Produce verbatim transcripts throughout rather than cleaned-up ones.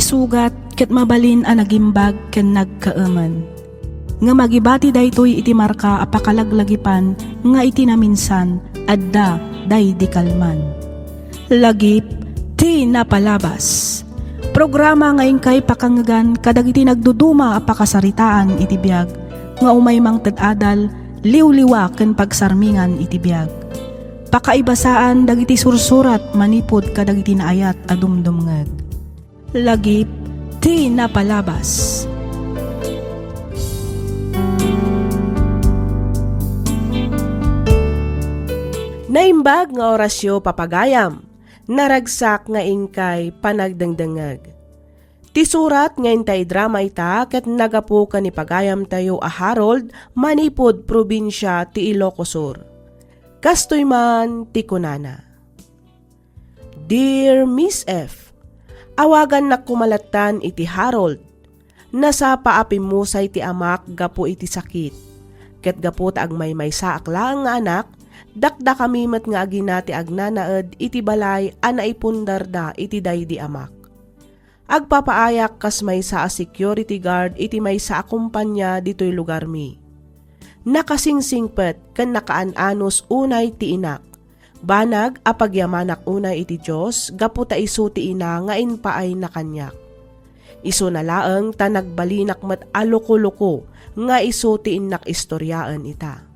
Sugat ket mabalin a nagimbag ken nagkaemen. Ngem agibati daytoy iti marka a pakalaglagipan nga iti naminsan, adda daydi kalman. Lagip ti napalabas. Programa nga inkay pakangngegan kadagiti nagduduma a pakasaritaan iti biag nga umay mangted adal, liwliwa ken pagsarmingan iti biag. Pakaibasaan dagiti sursurat manipud kadagiti naayat a dumdumngeg. Lagip ti napalabas. Naimbag nga orasyo, papagayam. Naragsak nga inkay panagdengdengngeg. Ti surat nga intay idrama ita ket nagapu ken ni pagayamtayo a Harold manipud probinsia ti Ilocos Sur. Kastoy man ti kunana. Dear Miss F, awagannak koma lattan iti Harold. Nasapa a pimmusay ti amak gapu iti sakit. Ket gapu ta agmaymaysaak laeng nga anak, dakdakami met nga agina ti agnanaed iti balay a naipundarda iti daydi amak. Agpapaayak kas maysa a security guard iti maysa a kompania ditoy lugarmi. Nakasingsingpet ken nakaan-anus unay ti inak. Banag a pagyamanak unay iti Dios gapu ta isu ti ina nga impaayna kaniak. Isuna laeng ta nagbalinak met a loko-loko nga isu ti innak istoriaen ita.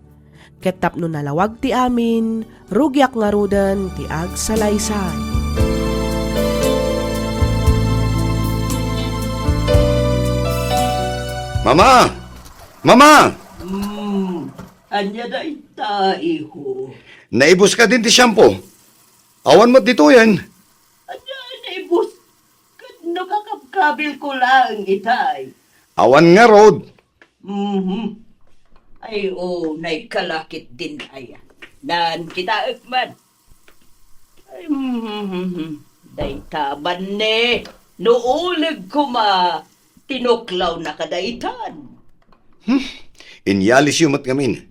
Ket tapno nalawag ti amin, rugiak ngaruden ti agsalaysay. Mama! Mama! Hmm, ania dayta, iho? Naibus kadin ti shampoo? Awan met ditoyen. Ania, naibus? Ket no kakabkabilko laeng itay? Awan ngarud. Mhm. Ay, o, naikalakit din aya. Naan kitaek man. Ay, mhm. Dayta man ne, no uleg koma, tinuklawna kadaytan. Hmm. Inyalisyo met ngamin.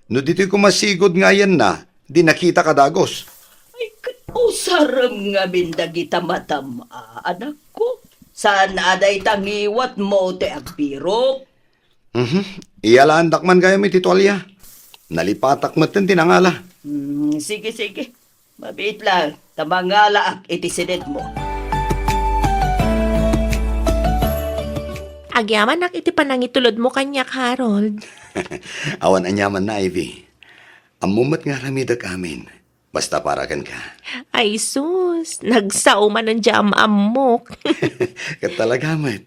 No ditoy koma sigud nga ayanna, di nakita ka dagus. Ay, ket usarem ngamin dagita matam-a, anakko. Saan a dayta ngiwatmo ti agbirok? Mhm. Iyalaandak man gayam iti tualya. Nalipatak metten ti nangala. Hmm, sige, sige. Mabiit lang, ta mangalaak iti sinedmo. Agyamanak iti panangitulodmo kaniak, Harold. Awan aniamanna, Ivy. Ammom met nga aramidek amin. Basta para kenka. Ay sus, nagsao manen ti am-ammok. Ket talaga met.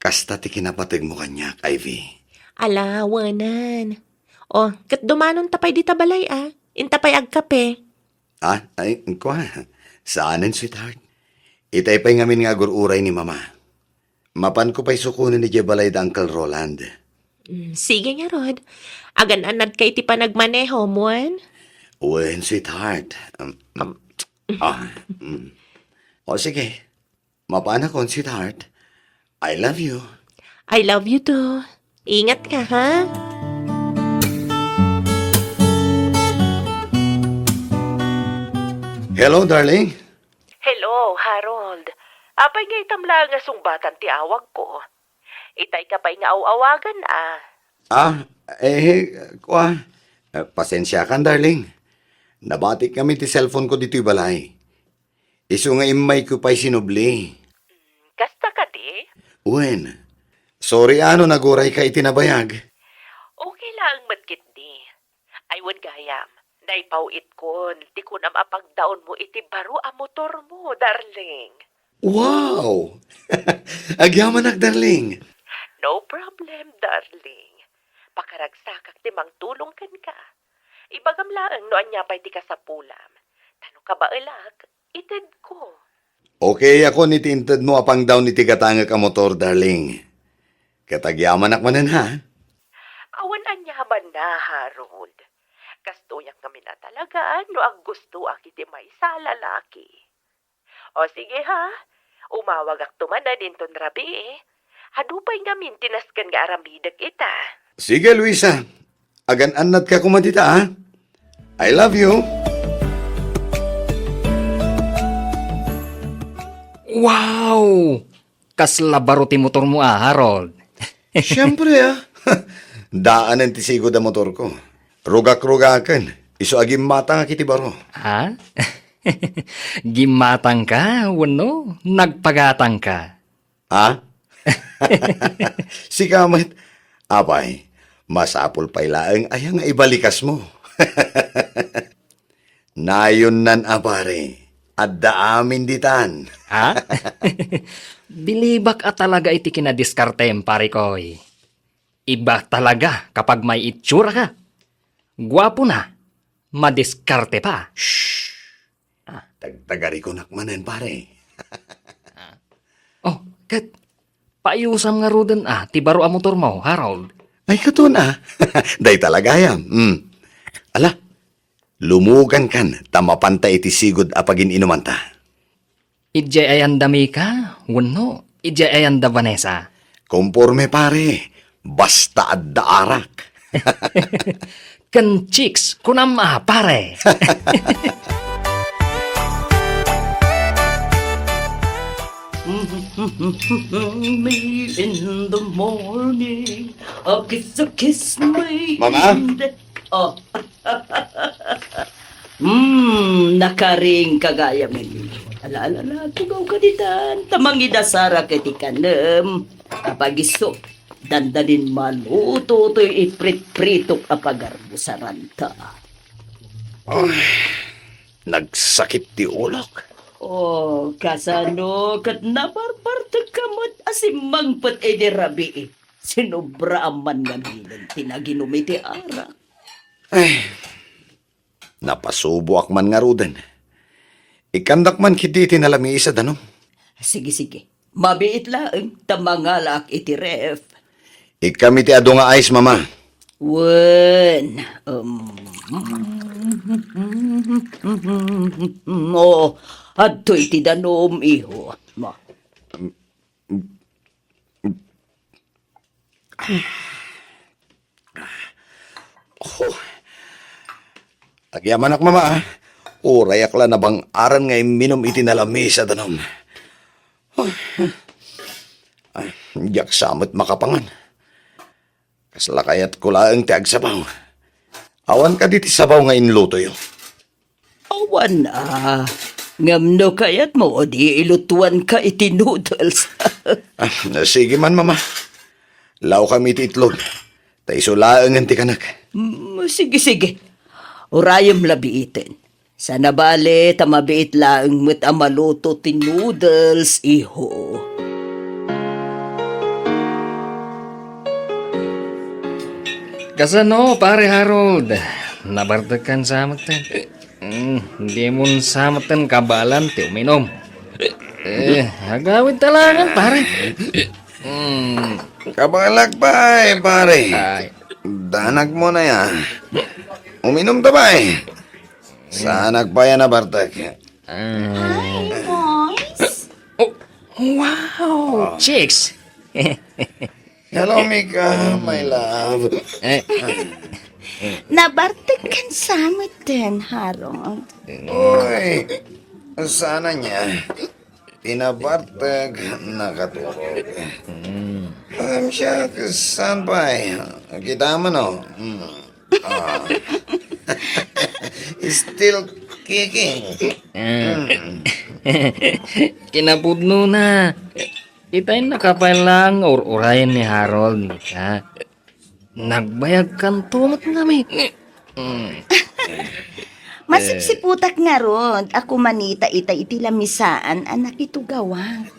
Kasta ti kinapategmo kaniak, Ivy. Ala, awanan. O, ket dumanonta pay dita balay, a. Inta pay agkape. Ah, ay, kua. Saanen, sweetheart. Itay pay ngamin nga agur-uray ni Mama. Mapanko pay sukonen idiay balay da Uncle Roland. Mm, sige ngarud. Agan-annadka iti panagmanehom, wen? Wen, sweetheart. Um, um, ah, mm. O, sige. Mapaanakon, sweetheart. I love you. I love you too. Ingatka, ha? Hello, darling. Hello, Harold. Apay nga itam laeng a sungbatan ti awagko? Itayka pay nga aw-awagan, a. Ah, eh, kua. Eh, pasensiakan, darling. Nabatikami ti cellphone ko ditoy balay. Isu nga immayko pay sinubli. Mm, kasta kadi? Wen. Sorry a no nagurayka iti nabayag. Okay laeng met ketdi. Ay, wen gayam, naipaw-itkon ti kunam a pagdaonmo iti baro a motormo, darling. Wow! Agyamanak, darling. No problem, darling. Pakaragsakak ti mangtulong kenka. Ibagam laeng no ania pay ti kasapulam. Ta no kabaelak, itedko. Okay akon iti intedmo a pangdaon iti gatangek a motor, darling. Ket agyamanak manen, ha? Awan aniamanna, Harold. Kastoyak ngamin a talaga no aggustoak iti maysa a lalaki. O sige, ha? Umawagakto manen inton rabii. Adu pay ngamin ti nasken nga aramidek ita. Sige, Luisa. Agan-annatka koma dita, ha? I love you. Wow! Kasla baro ti motormo a, Harold. Siempre, ah. Daanen ti sigud a motorko. Rugak-rugaken, isu a gimmatangak iti baro. Ha? Gimmatangka wenno nagpagatangka? Ha? Sika met. Apay, masapul pay laeng aya nga ibalikasmo. Nayonnan a, pare. Adda amin ditan. Ha? Bilibak a talaga iti kinadiskartem, pare koy. Iba talaga kapag may itsura ka. Guapo na, madiskarte pa. Shh! Ah. Tagtagarikonak manen, pare. Oh, ket paayusam ngaruden a ti baro a motormo, Harold. Ay, katon a. Dayta la gayam. Hmm. Ala, lumugankan ta mapanta iti sigud a pagin-inumanta. Idiay ayan da Mika wenno idiay ayan da Vanessa? Komporme, pare, basta adda arak. Ken chicks, kunam a, pare. Me in the morning, a kiss, a kiss me Mama? In the... Oh. Hmm, nakaring ka gayam, Emilio. Ala, ala, ala, tugawka ditan, ta mangidasarak iti kanem. Apay isu, dandanin maluto toy ipritpritok a pagarbusaran ta. Ay, nagsakit ti ulok. Oh, kasano ket nabarbartekka met a simmangpet idi rabii? Sinubra a man ngamin ti naginum iti arak. Ay, napasuboak man ngaruden. Ikkandak man ketdi iti nalamiis a danum. Sige, sige. Mabiit laeng ta mangalaak iti ref. Ikkam iti adu nga ice, Mama. Wen, um, oo, adtoy ti danum, iho. Ma- Oh. Agyamanak, Mama, ah. Urayak la nabang-aran nga imminum iti nalamiis a danum. Oh. Ah, diak sa met makapangan. Kasla kayatko laeng ti agsabaw. Awan kadi ti sabaw nga inlutoyo? Awan a. Ngem no kayatmo, di ilutuanka iti noodles. Ah, sige man, Mama. Lawkam iti itlog. Ta isu laengen ti kanak. Mm, sige, sige. Urayem la biiten. Sana bale, ta mabiit laeng met a maluto ti noodles, iho. Kasano, Pare Harold? Nabartekkan sa met. Mm, dimon sa met kabaelan ti uminum. Eh, agawid ta laengen, pare. Mm. Kabaelak pay, pare. Ay. Danagmo na ya. Uminum ta pay. Saanak pay a nabartek. Ah. Hi, boys. Oh, wow, chicks. Hello, Mika, my love. Eh. Nabartekkan sa met den, Harold. Oy, sana niya. Ti nabartek, nakaturog. Hmm. Alam siya, saan pay? Kita man, oh. Hmm. Ah. Still kicking. Ah. Hmm. Kinapudno na. Itay nakapay lang ur-urayan ni Harold, Mika. Nagbayagkanto met ngamin. Mm. Masipsiputak ngarud a kumanita ita iti lamisaan a nakitugawak.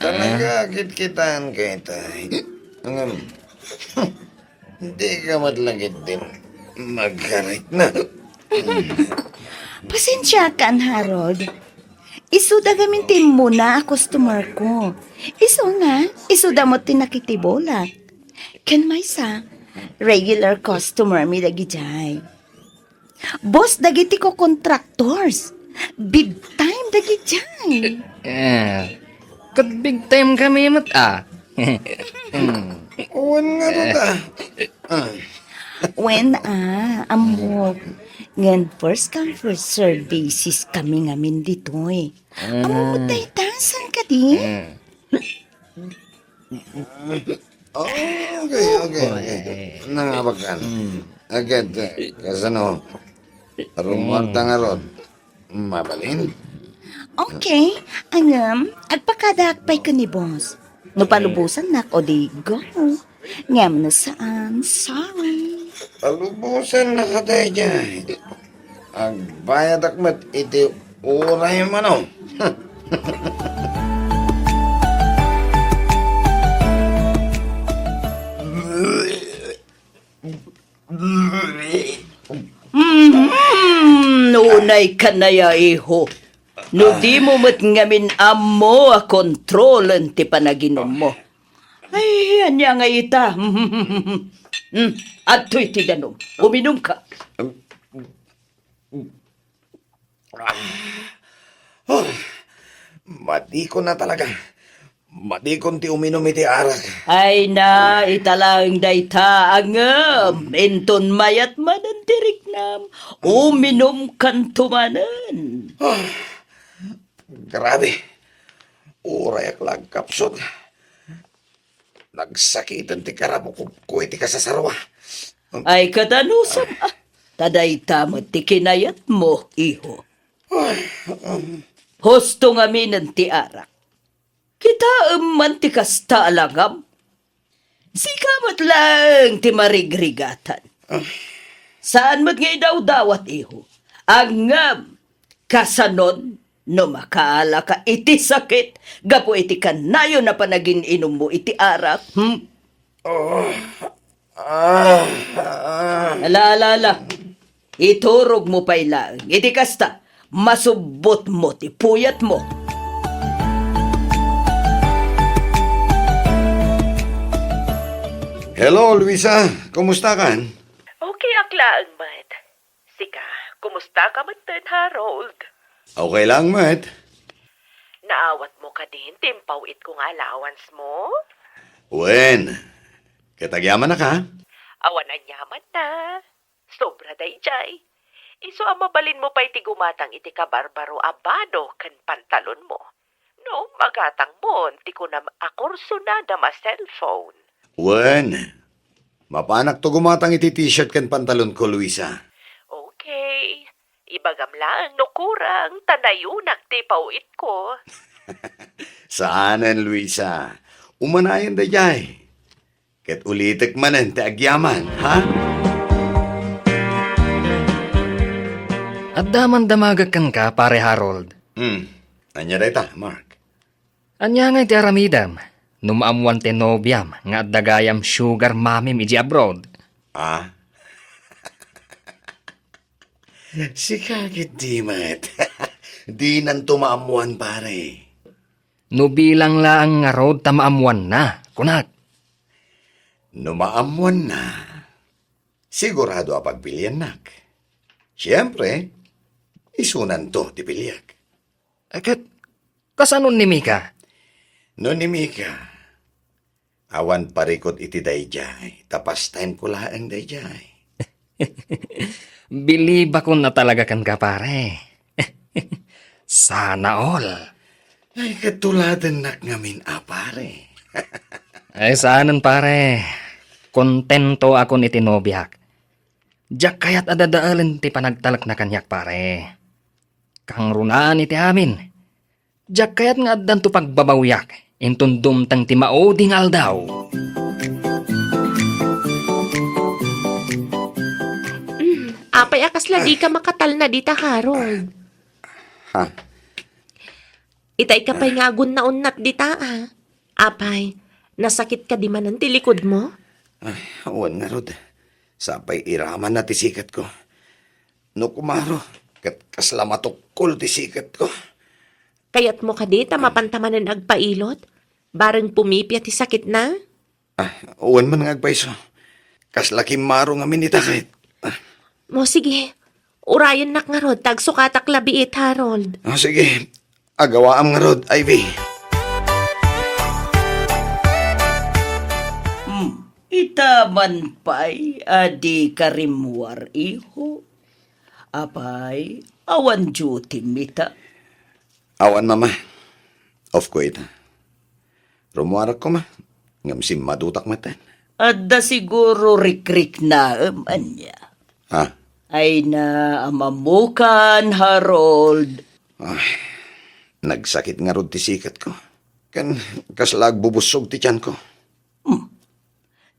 Talaga, kitkitaan ka ita. Ngem, di ka met lang iti magkarit na. Pasensiakan, Harold. Isuda ngamin ti immuna a customer ko. Isu nga, isuda met ti nakitibulak. Ken maysa, regular customer mi dagidiay. Boss dagiti co-contractors. Big time dagidiay. Eh, ket big time kami met, ah. Hmm. Wen nga, eh. Ruda. Ah. Wen, ah, ammok. Ngan first come, first serve basis kami ngamin ditoy. Ah. Ammok dayta, saan Ti? Mm. Okay, okay, okay. Nangabakan. Agad, eh, kasano? Rumuarta ngarud. Mabalin? Okay, ngem, agpakadak pay ken ni boss. No palubosannak, o di go. Ngem no saan, sorry. Palubosannak daydiay. Agbayadak met iti uray mano. Mhm. Unay kanaya, iho. No dimo met ngamin ammo a kontrolen ti panaginummo. Ay, ania nga ita? Mm, adtoy ti danum. Uminumka. Ah. Oh, madikon na talaga. Madikon ti uminum iti arak. Ay na, ita laeng dayta, ngem inton mayat manen ti riknam, uminumkanto manen. Ah, grabe. Urayak la agkapsut. Nagsakiten ti karamukobko iti kasasarua. Ay, ket anusam, ah, ta dayta met ti kinayatmo, iho. Husto ngaminen ti arak. Kitaem man ti kasta a langam. Sika met laeng ti marigrigatan. Saan met nga idawdawat, iho. Ngem, kasanon no makaalaka iti sakit gapu iti kanayon a panagin-inummo iti arak, hmm? Oh, ah, ah. Ala, ala, ala. Iturogmo pay laeng. Iti kasta, masubbotmo ti puyatmo. Hello, Luisa. Kumusta kan? Okay ak laeng met. Sika, kumusta ka metten, Harold? Okay lang met. Naawatmo kadin ti impaw-itko nga allowance mo? Wen, ket agyamanak, ha? Awan aniamanna. Sobra daydiay. Isu a mabalinmo pay ti gumatang iti kabarbaro a bado ken pantalonmo. No, magatangmon ti kunam a kursunadam a cellphone. Wen, mapanakto gumatang iti t-shirt ken pantalonko, Luisa. Okay. Ibagam laeng no kurang, ta nayunak ti paw-itko. Saanen, Luisa. Umanayen daydiay. Ket ulitek manen ti agyaman, ha? Adda man damagek kenka, Pare Harold. Hmm. Ania dayta, Mark? Ania ngay ti aramidem no maammuan ti nobiam nga adda gayam sugar mamim idiay abroad? Ah? Sika ketdi met. Dinanto maammuan, pare. No bilang laeng ngarud ta maammuanna, kunak. No maammuanna, sigurado a pagpiliannak. Siempre, isunanto ti piliek. Eh, ket, kasano ni Mika? No ni Mika, awan parikut iti daydiay, ta pastaymko laeng daydiay. Bilibakon a talaga kenka, pare. Sana all. Ay, katuladennak ngamin a, pare. Ay, saanen, pare. Kontento akon iti nobiak. Diak kayat a dadaelen ti panagtalekna kaniak, pare. Kangrunaan iti amin. Diak kayat nga addanto pagbabawiak inton dumteng ti maudi nga aldaw. Mm, apay a kasla dika makatalna dita, Harold? Ha? Itay ka pay nga agunnaonnat dita, a. Apay, nasakit kadi manen ti likudmo? Ay, wen ngarud. Sapay iramanna ti siketko. No kumaro, ket kasla matukkol ti siketko. Kayatmo kadi ta mapanta manen agpailot? Bareng pumipia ti sakitna? Ah, wen man nga agpayso. Kasla kimmaro ngamin ita ket. Ah. Mo, sige. Urayennak ngarud, ta agsukatak la biit, Harold. Ah, sige. Agawaam ngarud, Ivy. Hmm, ita man pay a dika rimmuar, iho. Apay, awan duty-m ita? Awan, Mama. Off ko ita. Rummuarak koma, ngem simmadutak metten. Adda siguro rikriknaem ania. Ha? Ay na, amamukan, Harold. Ay, nagsakit ngarud ti siketko. Ken kasla agbubussog ti tiyanko. Hmm.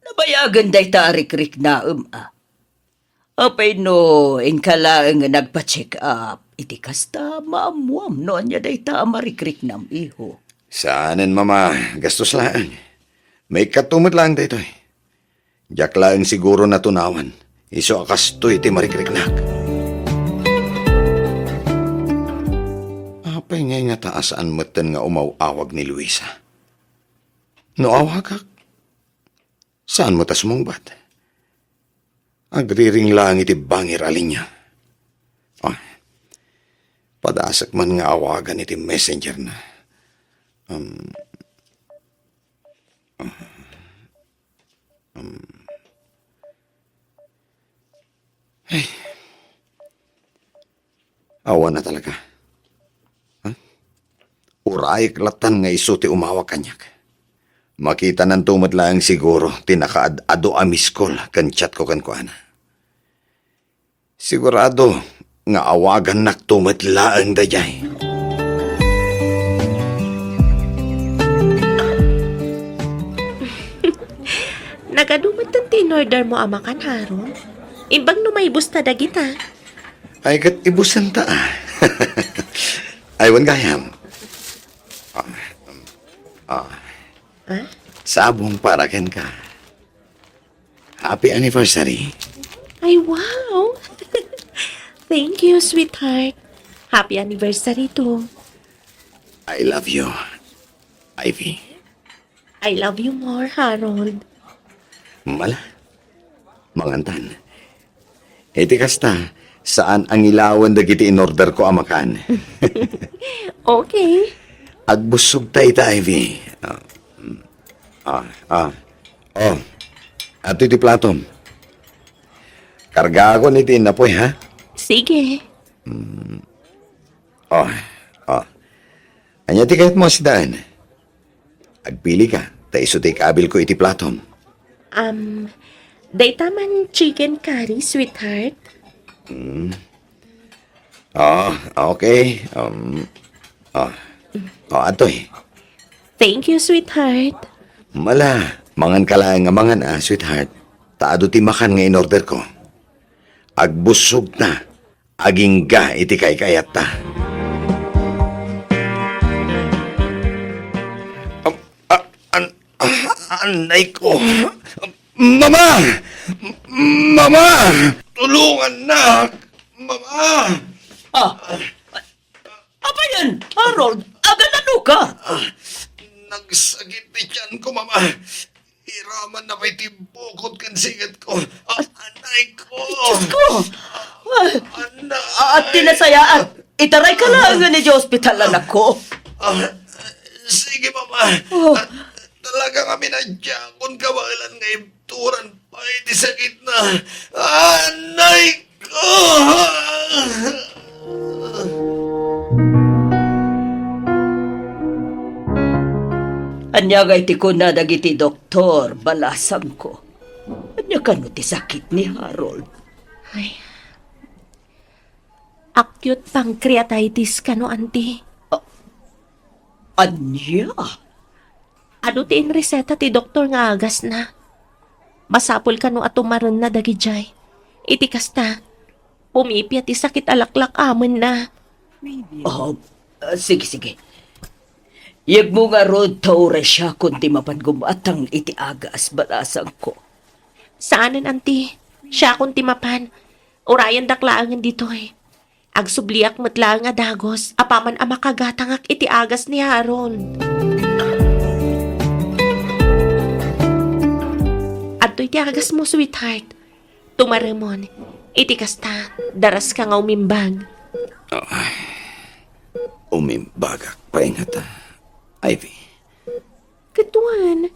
Nabayagen dayta a rikriknaem, a. Apay no inka laeng nga nagpa-check up, iti kasta, maammuam no ania dayta a marikriknam, iho. Saanen, Mama, gastos laeng. Maikkato met laeng daytoy. Diak laeng siguro natunawan, isu a kastoy ti marikriknak. Apay ngay ngata a saan metten nga umaw-awag ni Luisa? No awagak, saan met a sumungbat? Agriring laeng iti bangir a linia. Ah, padasek man nga awagan iti messenger na. Um, um, um. Ay. Awan a talaga. Ha? Urayek lattan nga isu ti umawag kaniak. Makitananto met laeng siguro ti nakaad-adu a miss call ken chat ko kenkuana. Sigurado nga awagannakto met laeng daydiay. Nagadu metten ti in-order mo a makan, Harold. Imbag no maibusta dagita. Ay, ket ibusanta, a. Ay, wen gayam. Ah, ah. Ah? Sabong para kenka. Happy anniversary. Ay, wow! Thank you, sweetheart. Happy anniversary too. I love you, Ivy. I love you more, Harold. Mala, mangantan. Iti kasta, saan a ngilawen dagiti in-order ko a makan. Okay. Agbussog ta ita, Ivy. Ah, mm. Ah, ah. Oh, adtoy ti platom. Kargaakon iti innapoy, ha? Sige. Mm. Oh, oh. Ania ti kayatmo a sidaen? Agpilika, ta isu ti ikaabilko iti platom. Um, dayta man chicken curry, sweetheart. Mm. Oh, okay. Um, oh. Oh, adtoy. Thank you, sweetheart. Mala, manganka laeng nga mangan, a, sweetheart. Ta adu ti makan nga in-order ko. Agbussog ta. Agingga iti kaikaiatta. Am-, a-, an-, a-, anay ko. Mama! Mama! Tulungannak! Mama! Ah, apay yan, Harold? Aganano ka? Ah, nagsakit ti tiyan ko, Mama. Iraman na pay ti bukod ken siket ko. Ah, anay ko. Diyos ko! Ah, Anay. Ah, at tinasayaat. Itaray ka lang nga ni ospital, anak ko. Ah, sige, Mama. Oh. Ah, talaga nga minadya akon kabaelan nga ibturan pay ti sakit na. Anay ko! Ania ngay ti kuna dagiti doktor, balasangko? Ania kano ti sakit ni Harold? Ay. Acute pancreatitis kano, Auntie. A-, ania? Adu ti inreseta ti doktor nga agasna. Masapul kano a tumarenna dagidiay. Iti kasta, pumipia ti sakit a laklak-amenna. Ah, ah, sige, sige. Yegmo ngarud ta uray siakon ti mapan gumatang iti agas, balasangko. Saanen, Auntie. Siakon ti mapan. Urayendak laengen ditoy. Agsubliak met laeng a dagus apaman a makagatangak iti agas ni Harold. Adtoy ti agasmo, sweetheart. Tumaremon. Iti kasta, daraska nga umimbag. Ay, umimbagak pay ngata, Ivy. Ket wen,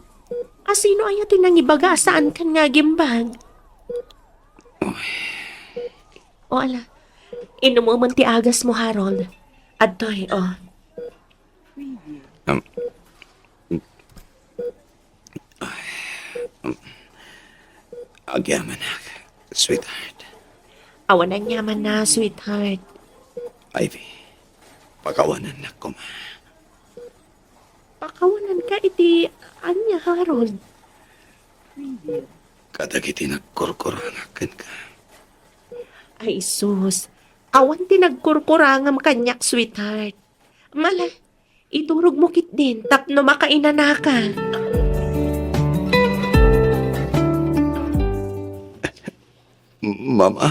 asino aya ti nangibaga a saankan nga agimbag? O ala, inumemon ti agasmo, Harold. Adtoy, o. Um, um, Agyamanak, sweetheart. Awan aniaman na, sweetheart. Ivy, pakawanannak koma. Pakawananka iti ania, Harold? Kadagiti nagkurkurangak kenka. Ay, sus. Awan ti nagkurkurangam kaniak, sweetheart. Mala, iturogmo ketdin tapno makainanaka. Mama.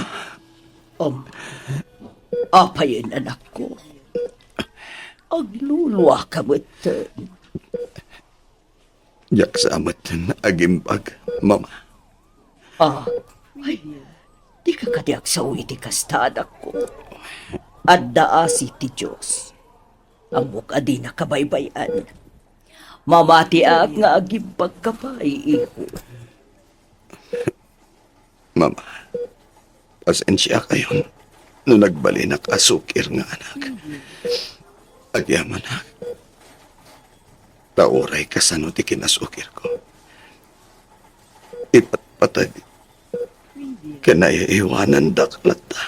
Um, apayen, anakko? Agluluaka metten. Diak sa metten agimbag, Mama. Ah, ay, dika kadi agsao iti kasta, anakko. Adda asi ti Dios. Ammok a dina kabaybay-an. Mamatiak nga agimbagka pay, iho. Mama, pasensiakayon no nagbalinak a sukir nga anak. Agyamanak, ta uray kasano ti kinasukirko, ipatpateg ken naiiwanandak latta.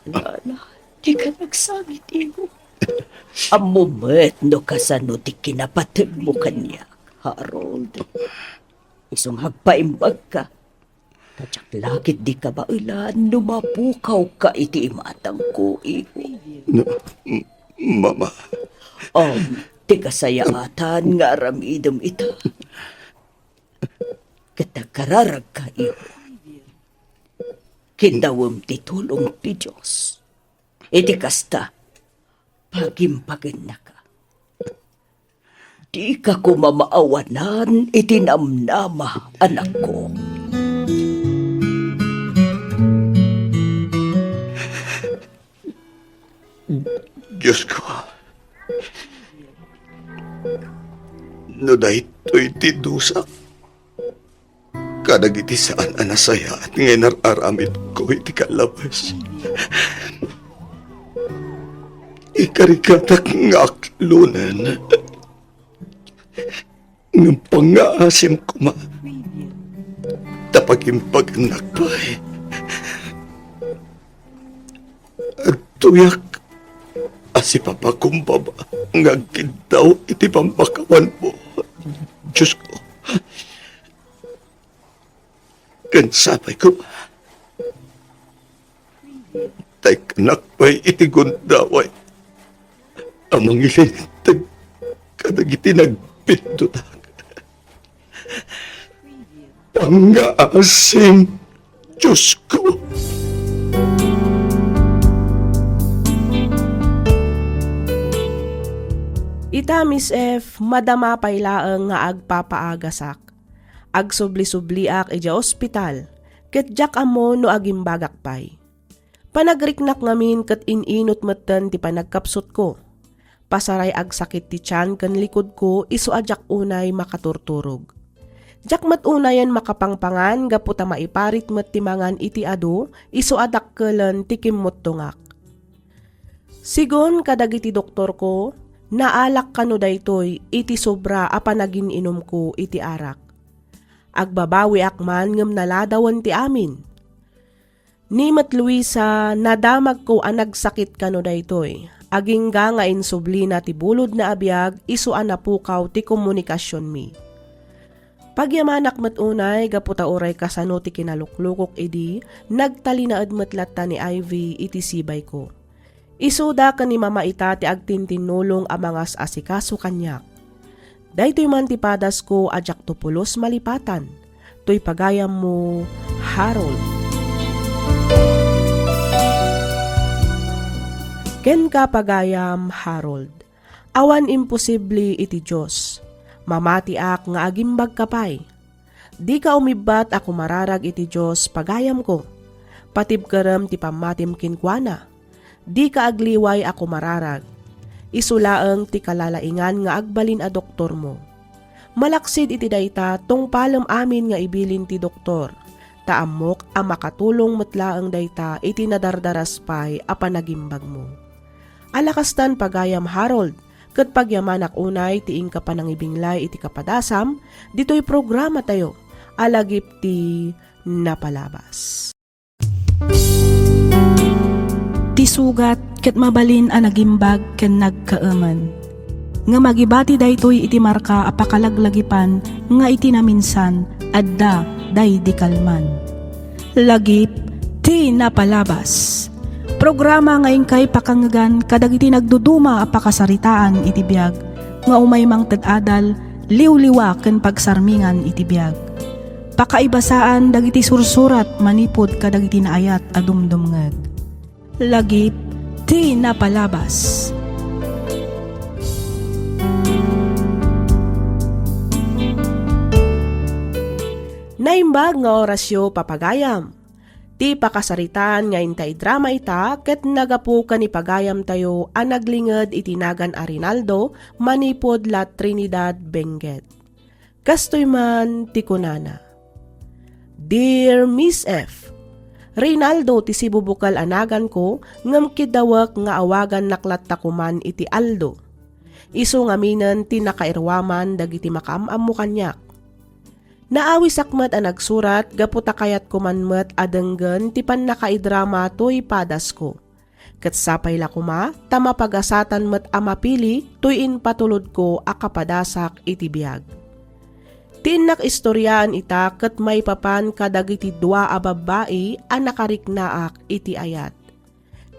Ala, ala, dika nagsangit, iho. Ammom met no kasano ti kinapategmo kaniak, Harold. Isu nga agpaimbagka, ta diak la ketdi kabaelan no mapukawka iti imatangko, iho. No, m-, Mama. Um, ti kasayaatan nga aramidem ita. Ket agkararagka, iho. Kiddawem ti tulong ti Dios. Iti kasta, pagimbagennaka. Dika koma maawanan iti namnama, anakko. Diosko, no daytoy ti dusa kadagiti saan a nasayaat nga inar-aramidko iti kallabes, ikarikatak nga aklonen. Ngem pangngaasim koma, ta pagimbagannak pay. Agtuyak a sipapakumbaba nga agkiddaw iti pammakawanmo, Diosko. Ken sapay koma, ta ikkanak pay iti gundaway a mangilinteg kadagiti nagbindutak. Pangngaasim, Diosko. Ita, Miss F, madama pay laeng nga agpapaagasak. Agsubli-subliak idiay ospital, ket diak ammo no agimbagak pay. Panagriknak ngamin ket in-inut metten ti panagkapsutko. Pasaray agsakit ti tian ken likudko isu a diak unay makaturturog. Diak met unayen makapangpangan gapu ta maiparit met ti mangan iti adu isu a dakkelen ti kimmuttongak. Sigun kadagiti doktorko, naalak kano daytoy iti sobra a panagin-inumko iti arak. Agbabawiak man ngem naladawen ti amin. Ni met Luisa, nadamagko a nagsakit kano daytoy, agingga nga insublina ti bulodna a biag isu a napukaw ti komunikasionmi. Pagyamanak met unay gapu ta uray kasano ti kinaluklukok idi, nagtalinaed met latta ni Ivy iti sibayko. Isuda ken ni Mama ita ti agtintinnulong a mangas-asikaso kaniak. Daytoy man ti padasko a diakto pulos malipatan. Toy pagayammo, Harold. Kenka, pagayam Harold, awan imposible iti Dios. Mamatiak nga agimbagka pay. Dika umibbat a kumararag iti Dios, pagayamko. Patibkerem ti pammatim kenkuana. Dika agliway a kumararag. Isu laeng ti kalalaingan nga agbalin a doktormo. Malaksid iti dayta, tungpalem amin nga ibilin ti doktor, ta ammok a makatulong met laeng dayta iti nadardaras pay a panagimbagmo. Ala kastan, pagayam Harold, ket pagyamanak unay ti inka panangibinglay iti kapadasam ditoy programatayo a Lagip ti Napalabas. Ti sugat ket mabalin a nagimbag ken nagkaemen. Ngem agibati daytoy iti marka a pakalaglagipan nga iti naminsan adda daydi kalman. Lagip ti Napalabas. Programa nga inkay pakangegan kadagiti nagduduma a pakasaritaan iti biag nga umay mangted adal, liwliwa ken pagsarmingan iti biag. Pakaibasaan dagiti sursurat manipud kadagiti naayat a dumdumngeg. Lagip ti Napalabas. Naimbag nga orasyo, papagayam. Ti pakasaritaan nga inta idrama ita ket nagapu ken ni pagayamtayo a naglinged iti nagan a Rinaldo manipud La Trinidad, Benguet. Kastoy man ti kunana, "Dear Miss F, Rinaldo ti sibubukel a naganko ngem kiddawek nga awagannak latta koman iti Aldo. Isu ngaminen ti nakairuaman dagiti makaam-ammo kaniak. Naawisak met a nagsurat gapu ta kayatko man met a denggen ti pannakaidrama toy padasko. Ket sapay la koma ta mapagasatan met a mapili toy impatulodko a kapadasak iti biag. Ti innak istoriaan ita ket maipapan kadagiti dua a babbai a nakariknaak iti ayat.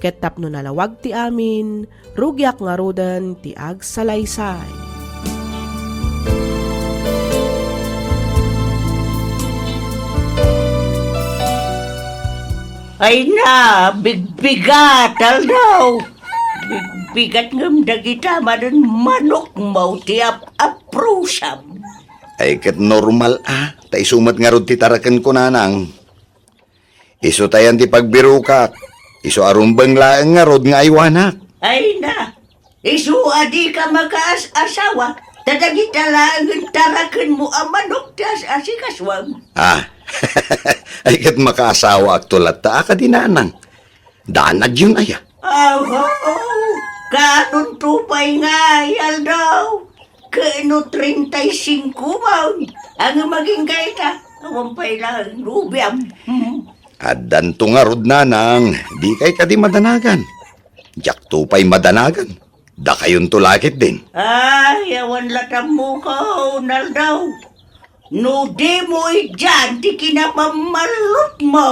Ket tapno nalawag ti amin, rugiak ngaruden ti agsalaysay." Ay na, bigbigat, Aldo! Bigbigat ngem dagita manen manokmo ti ap-aprusam. Ay, ket normal a, ta isu met ngarud ti tarakenko, nanang. Isu tayan ti pagbirokak. Isu a rumbeng laeng ngarud nga aywanak. Ay na, isu a dika makaas-asawa, ta dagita laengen tarakenmo a manok ti as-asikasuam. Ah, ay ket makaasawaakto latta a kadi, nanang. Danagyon aya. Aho, kaanonto pay ngay, Aldo? Ket no treinta y cinco man, ania maginggayta? Awan pay laeng nobiam. Hmm. Addanto ngarud, nanang, dikay kadi madanagan. Diakto pay madanagan. Dakayonto la ketdin. Ay, awan la tammuko, Aldo. No dimo idian ti kinapammalutmo,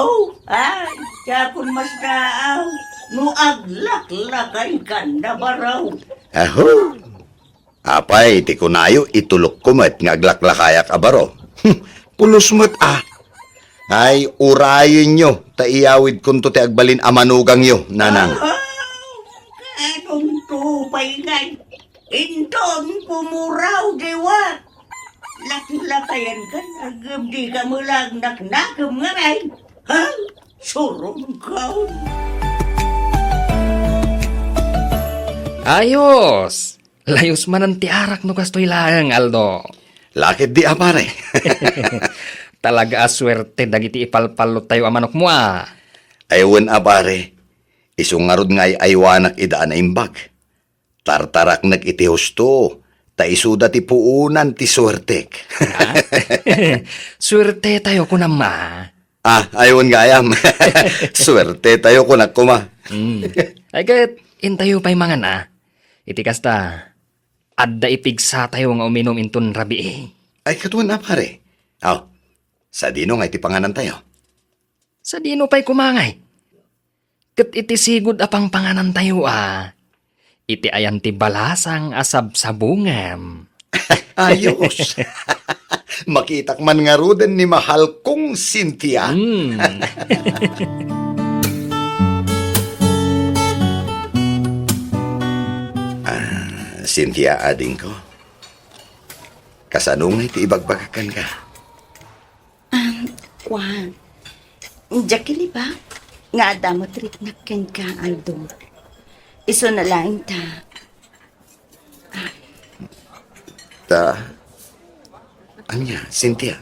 ay, diakon masdaaw no aglaklakaykan a baro. Aho! Apay, ti kunayo, itulokko met nga aglaklakayak a baro. Hmm, pulos met a. Ay, urayenyo, ta iyawidkonto ti agbalin a manugangyo, nanang. Aho! Kaanonto pay ngay? Inton pumuraw, diwa. Laklakayankan, agem dika melang naknakem ngamin. Ha? Surungkaw. Ayos! Layos manen ti arak no kastoy laeng, Aldo. Laketdi a pare. Talaga a suerte dagiti ipalpallottayo a manokmo a. Ay wen a pare, isu ngarud nga ay-aywanak ida a naimbag. Tartaraknek iti husto, ta isuda ti puonan ti suertek. Ha? Suertetayo, kunam a. Ah, ay wen gayam. Suertetayo, kunak koma. Mm. Ay ket, intayo pay mangan a. Iti kasta, adda ipigsatayo nga uminum inton rabii. Ay, ket wen a pare. Aw, sadino nga iti panganantayo? Sadino pay koma ngay? Ket iti sigud a pangpanganantayo a, iti ayan ti balasang a sabsabungem. Ayos! Makitak man ngaruden ni mahal kong Cynthia. Mm. Ah, Cynthia, adingko. Kasano ngay ti ibagbagak kenka? Ah, kuan. Diak kiniba nga adda met riknak kenka, Aldo. Isuna laeng ta. Ta, ania, Cynthia?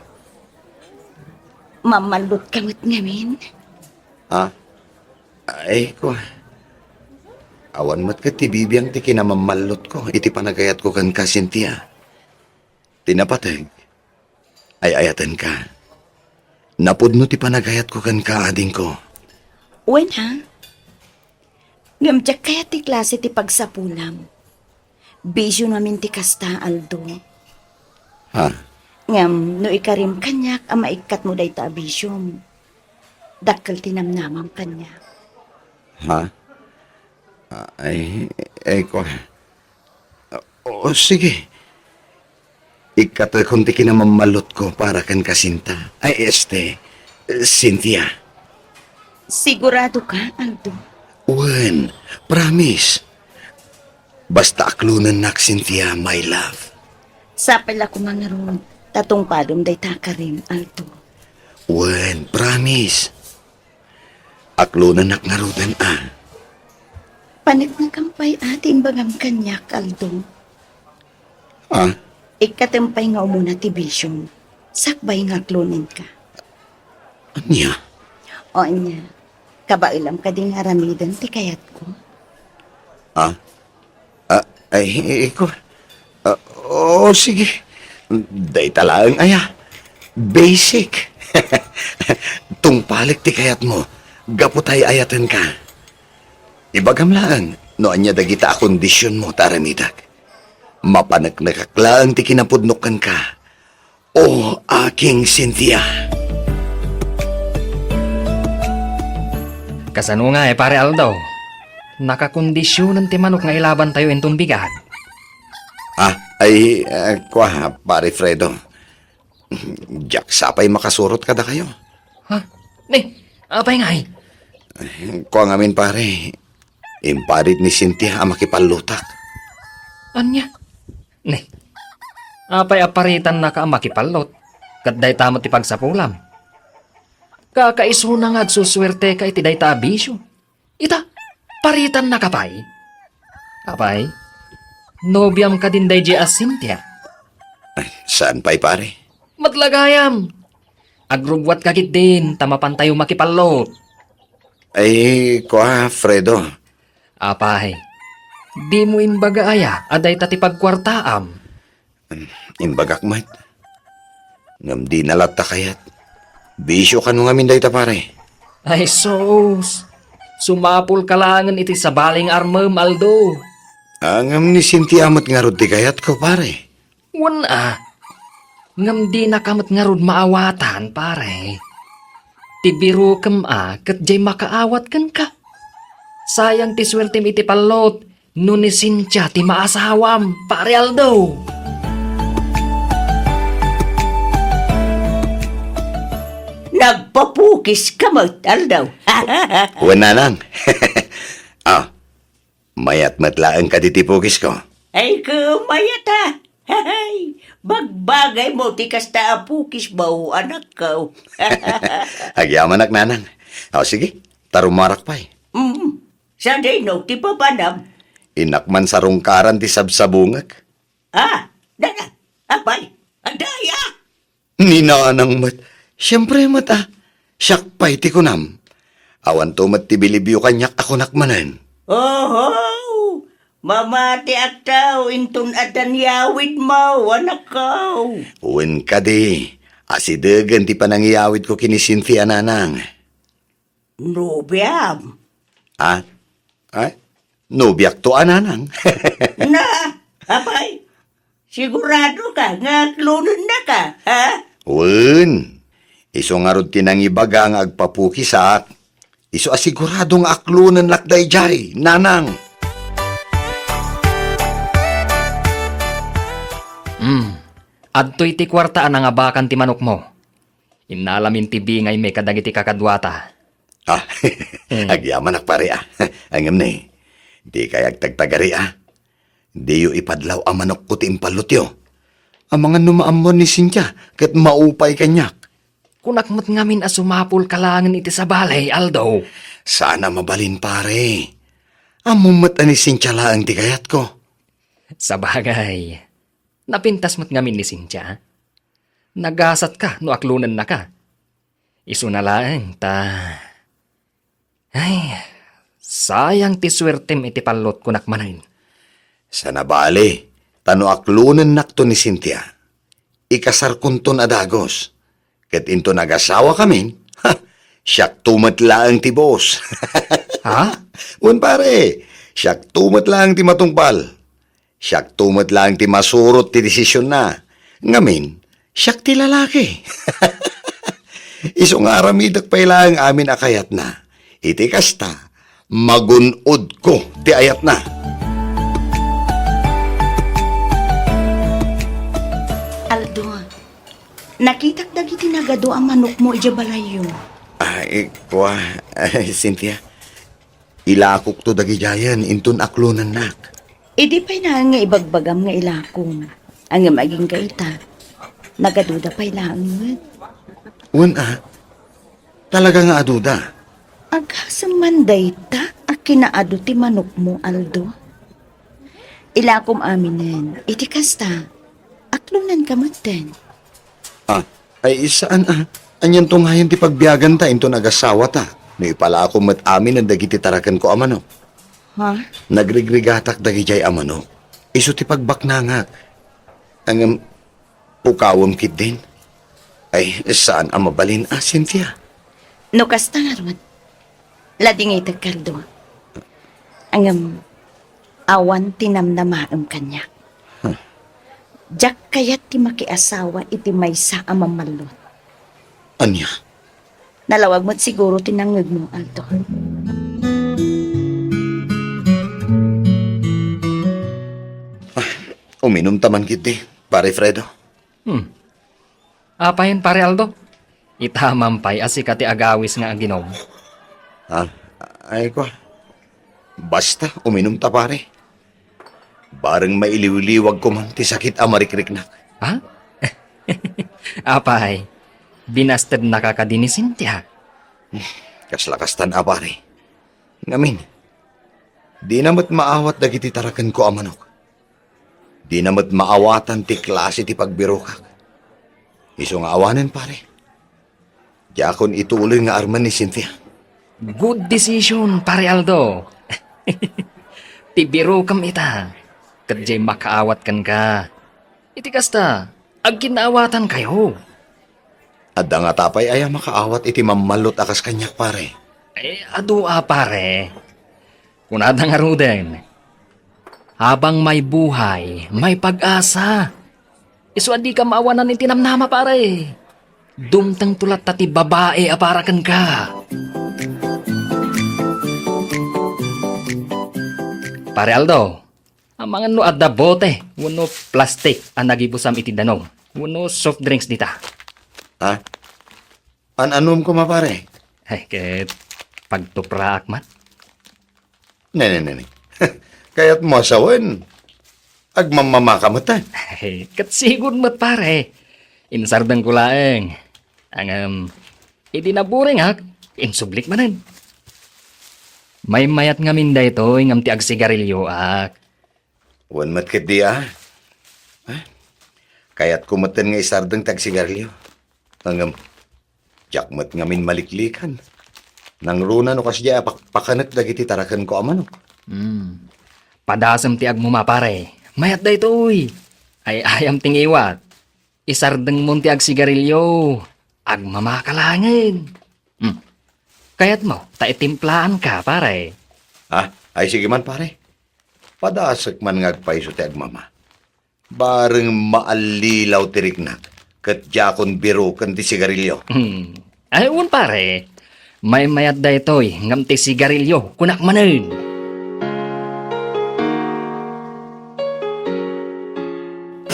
Mammallutka met ngamin? Ha? Ay, kuan. Awan met ket ti bibiang ti kinamammallotko iti panagayatko kenka, Cynthia. Ti napateg, ay-ayatenka. Napudno ti panagayatko kenka, adingko. Wen, ha? Ngem diak kayat ti klase ti pagsapulam. Bisio ngamin ti kasta, Aldo. Ha? Ngem no ikarim kaniak a maikkatmo dayta a bisiom, dakkel ti namnamam kaniak. Ha? Ay, ay, ko. O, sige. Ikkatekon ti kinamammallotko para kenka, Sinta. Ay, este, Cynthia. Sigurado ka, Aldo? Wen, promise. Basta aklonennak, Cynthia, my love. Sapay la koma ngarud, ta tungpalem dayta a karim, Aldo. Wen, promise. Aklonennak ngaruden a. Paneknekam pay a ti imbagam kaniak, Aldo. Ah? Ikkatem pay nga umuna ti bisiom, sakbay nga aklonenka. Ania? O ania, kabaelam kadi nga aramiden ti kayatko? Ah? Ah, ay, iko. Ah, o, sige. Dayta laeng aya. Basic. Tungpalek ti kayatmo. Gapu ta ay-ayatenka. Ibagam laeng no ania dagita a kondisionmo ta aramidek. Mapaneknekak laeng ti kinapudnok kenka. O aking Cynthia. Kasano nga, eh, Pare Aldo? Nakakondisionen ti manok nga ilabantayo inton bigat. Ah, ay, ah, kua, Pare Fredo. Diak sapay makasurot kadakayo. Ha? Ne, apay ngay? Kua ngamin, pare. Imparit ni Cynthia a makipallotak. Ania? Ne, apay a paritannaka a makipallot? Ket dayta met ti pagsapulam. Kakaisuna nga agsusuerteka iti dayta a bisio. Ita, paritannaka pay? Apay, nobiam kadin daydiay a Cynthia? Ay, saan pay, pare? Met la gayam. Agrugwatka ketdin ta mapantayo makipallot. Ay, kua, Fredo. Apay, dimo imbaga aya a dayta ti pagkuartaam? Imbagak met. Ngem dina latta kayat. Bisio kano ngamin dayta, pare. Ay, sus! Sumapulka laengen iti sabali nga armem, Aldo. Ah, ngem ni Cynthia met ngarud ti kayatko, pare. Wen a. Ngem dinaka met ngarud maawatan, pare. Ti birokem a ket diay makaawat kenka. Sayang ti suertem iti pallot no ni Cynthia ti maasawam, Pare Aldo. Nagpapukis ka met, Aldo. Wen, nanang. Ah, mayat met laeng kadi ti pukisko? Ay, ko, mayat, a. Hay, bagbagaymo ti kasta a pukismo, anakko. Agyamanak, nanang. O, sige, ta rumarak pay. Mm. Sadino ti papanam? Innak man sarungkaran ti sabsabungek. Ah, dada, apay, adda aya? Ni nanang met. Siempre met a. Siak pay ti kunam. Awanto met ti bilibyo kaniak a kunak manen. Oho! Mamatiakto inton addan yawidmo, anakko. Wen kadi, asidegen ti panangiyawidko ken ni Cynthia, nanang. Nobiam. Ah? Ay? Nobiakto a, nanang. Na, apay, sigurado ka nga aklonennaka, ha? Wen, isu ngarud ti nangibaga nga agpapukisak, isu a sigurado nga aklonennak daydiay, nanang. Hmm, adtoy ti kuarta a nangabakan ti manokmo. Innalamin ti bingaymi kadagiti kakaduata. Ah, hmm. Agyamanak, pare, a. Ngem ne, dikay agtagtagari, a. Diyo ipadlaw a manokko ti impallotyo. Amangan no maammuan ni Cynthia ket maupay kaniak. Kunak met ngamin a sumapulka laengen iti sabali, Aldo. Saan a mabalin, pare. Ammom met a ni Cynthia laeng ti kayatko. Sabagay, napintas met ngamin ni Cynthia. Nagasatka no aklonennaka. Isuna laeng ta, ay, Sayang ti suertem iti pallot, kunak manen. Saan a bale, ta no aklonennakto ni Cynthia, ikasarkonton a dagus. Ket inton agasawakamin, ha, siakto met laeng ti boss. Ha? Wen, pare, siakto met laeng ti matungpal. Siakto met laeng ti masurot ti desisionna. Ngamin, siak ti lalaki. Isu nga aramidek pay laeng amin a kayatna. Iti kasta, magun-odko ti ayatna. Aldo, nakitak dagiti nagadu a manokmo idiay balayyo. Ay, kua, ay, Cynthia, ilakokto dagidiayen inton aklonennak. Idi pay laeng nga ibagbagam nga ilakom, ngem agingga ita, nagaduda pay laeng met. Wen a, talaga nga aduda. Agasem man dayta a kinaadu ti manokmo, Aldo. Ilakom aminen, iti kasta, aklonenka metten. Ah, ay, saan a. Anianto ngayen ti pagbiaganta inton agasawata? No ipalakom met aminen dagiti tarakenko a manok. Ha? Nagrigrigatak dagidiay a manok. Isu ti pagbaknangak. Ngem, pukawem ketdin. Ay, saan a mabalin a, Cynthia. No kasta ngarud, ladingitek, Aldo. Ngem, awan ti namnamaem kaniak. Huh. Diak kayat ti makiasawa iti maysa a mamallot. Ania? Nalawag met siguro ti nangngegmo, Aldo. Ah, uminumta man ketdi, Pare Fredo. Hmm. Apayen, Pare Aldo? Ita man pay a sika ti agawis nga aginom. Ah, ay ko. Basta, uminumta, pare. Bareng mailiwliwagko man ti sakit a marikriknak. Ha? Apay, binastednaka kadi ni Cynthia? Kasla kastan a, pare. Ngamin, dina met maawat dagiti tarakenko a manok. Dina met maawatan ti klase ti pagbirokak. Isu nga awanen, pare. Diakon ituloy nga armen ni Cynthia. Good decision, Pare Aldo. Ti birokem ita, ket diay makaawat kenka. Iti kasta, agkinnaawatankayo. Adda ngata pay aya makaawat iti mammallot a kas kaniak, pare? Eh, adu a, pare. Kunada ngaruden, habang may buhay, may pag-asa. Isu a dika maawanan iti namnama, pare. Dumtengto latta ti babai a para kenka. Pare Aldo, amangan no adda bote wenno plastik a nagibusam iti danum wenno soft drinks dita. Ha? An-annom koma, pare? Ay, ket pagtupraak man. Nene, nene. Kayatmo a sawen, agmamamaka met, eh. Ay, ket sigud met, pare. Insardengko laeng. Ngem, idi naburingak, insublik manen. Maymayat ngamin daytoy ngem ti agsigarilioak. Wen met ketdi, a. Ha? Kayatko metten nga isardeng ti agsigarilio. Ngem, diak met ngamin maliklikan. Nangruna no kasdiay a pakpakanek dagiti tarakenko a manok. Hmm. Padasem ti agmama, pare. Mayat daytoy. Ay-ayam ti ngiwat. Isardengmon ti agsigarilio. Agmamaka laengen. Hmm. Kayatmo, ta itimplaanka, pare. Ha? Ay, sige man, pare. Padasek man nga agpayso ti agmama. Bareng maallilaw ti riknak, ket diakon biroken ti sigarilio. Hmm. Ay, wen, pare. Maymayat daytoy, ngem ti sigarilio, kunak manen.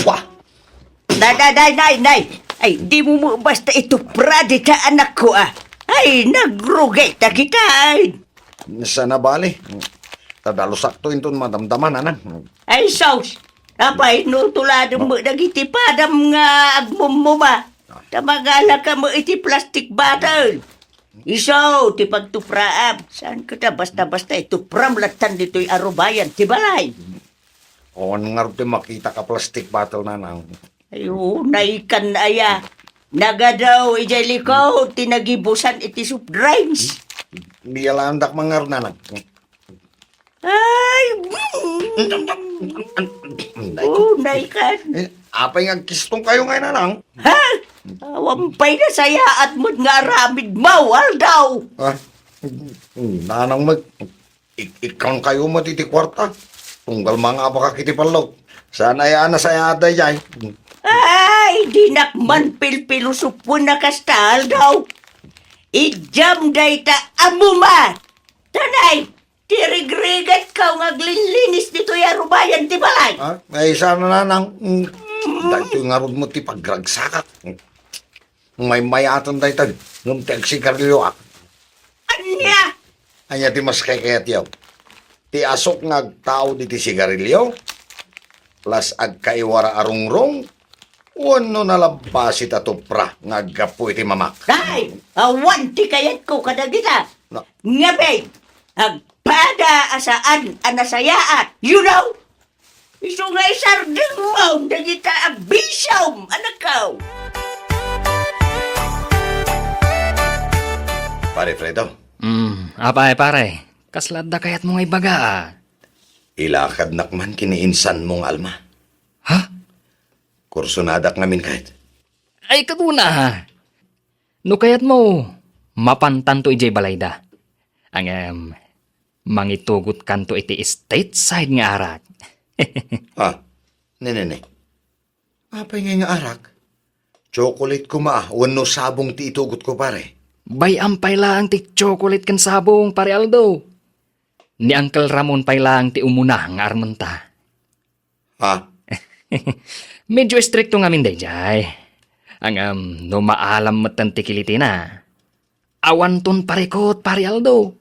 Pah! Nay, nay, nay, nay, nay! Ay, dimo met basta itupra dita, anakko, a. Ay, nagrugay ta kita, ay. Saan a bale. Tadalusakto inton madamdama, nanang. Ay, sus! Apay, no tuladem met dagiti padam nga agmumuma. Ta magalaka met iti plastic bottle. Isu ti pagtupraam. Saan kita basta-basta itupram lattan ditoy arubayan ti balay. Awan ngarud ti makitak a plastic bottle, nanang. Ay, oo, naikan aya. Nagadu idiay likod ti nagibusan iti soft drinks. Bialaandak man ngarud, nanang. Ay! Unay kan. Eh, apay nga agkiston kayo ngay, Nanang? Ha? Awan pay nasayaat met nga aramid mo, Aldo! Ah, Nanang, mag-, ik-, ikkan kayo met iti kuarta. Tunggal mangabakak iti pallot. Saan aya a nasayaat daydiay? Ay, dinak man pilpilosopuan a kasta, Aldo. Idiam dayta a muma. Tanay, ti rigrigatko nga aglinlinis ditoy a rubayan ti balay. Ah, ay, sana, Nanang. Mm. Daytoy ngarud met ti pagragsakak. Maymayaten dayta, ngem ti agsigarilioak. Ania? Ania ti mas kaykayatyo? Ti asuk nga agtaud iti sigarilio? Plus agkaiwara a rungrong? Wenno nalabbasit a tupra nga aggapu iti mamak? Ay, awan ti kayatko kadagita. Na- Ngem, agpada a saan a nasayaat, you know? Isu nga isardengmo dagita a bisiom, anakko. Pare Fredo. Hmm, apay, pare? Kasla adda kayatmo nga ibaga, a? Ilakadnak man ken ni insanmo nga Alma. Ha? Kursonadak ngamin ket. Ay, kaduna, ha? No kayatmo, mapantanto idiay balayda. Ngem, mangitugotkanto iti state side nga arak. Ah, ne, ne, ne. Apay ngay nga arak? Chocolate koma wenno sabong ti itugotko, pare? Bay-am pay laeng ti chocolate ken sabong, Pare Aldo. Ni Uncle Ramon pay laeng ti umuna nga armenta. Ha? Medyo istrikto ngamin daydiay. Ngem no maalam metten ti kilitina, awanton parikut, Pare Aldo.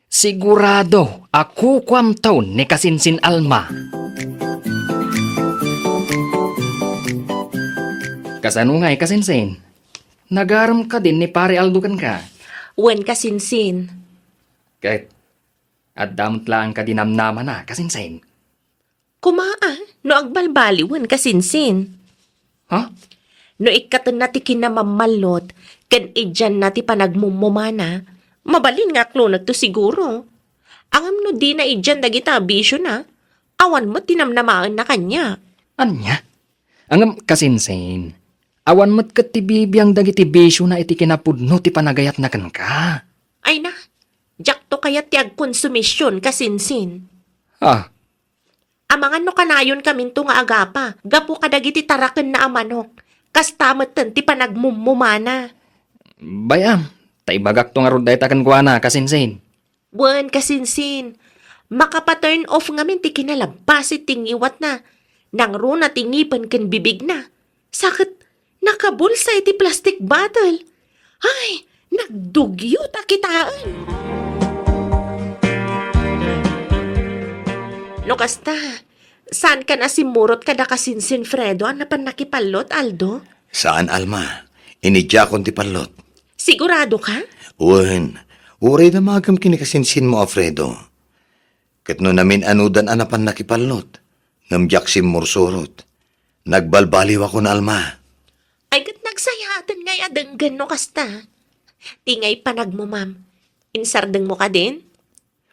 Sigurado a kukuamto ni Kasinsin Alma. Kasano ngay, Kasinsin? Nagarem kadin ni Pare Aldo kenka? Wen, Kasinsin. Ket adda met laeng kadi namnamana, Kasinsin? Koma, a, no agbalbaliwen, Kasinsin. Ha? No ikkatenna ti kinamammallot ken idianna ti panagmummumana, mabalin nga aklonekto siguro. Ngem no dina idian dagita a bisiona, awan met ti namnamaenna kaniak. Ania? Ngem, Kasinsin, awan met ket ti bibiang dagiti bisiona iti kinapudno ti panagayatna kenka. Ay na, diakto kayat ti agkonsumision, Kasinsin. Ah, Amangan no kanayon kaminto nga agapa gapu kadagiti tarakenna a manok. Kasta metten ti panagmummumana. Bay-am, ta ibagakto ngarud dayta kenkuana, Kasinsin. Wen, Kasinsin, makapa-turn off ngamin ti kinalabbasit ti ngiwatna. Nangruna ti ngipen ken bibigna. Sa ket nakabulsa iti plastic bottle. Ay, nagdugyot a kitaen. No kasta, saankan a simmurot kada Kasinsin Fredo a napan nakipallot, Aldo? Saan, Alma. Inidiakon ti pallot. Sigurado ka? Wen, uray damagem ken ni Kasinsinmo a Fredo. Ket no namin-anudan a napan nakipallot, ngem diak simmursurot. Nagbalbaliwakon, Alma. Ay, ket nagsayaaten ngay a denggen no kasta. Ti ngay panagmumam, insardengmo kadin?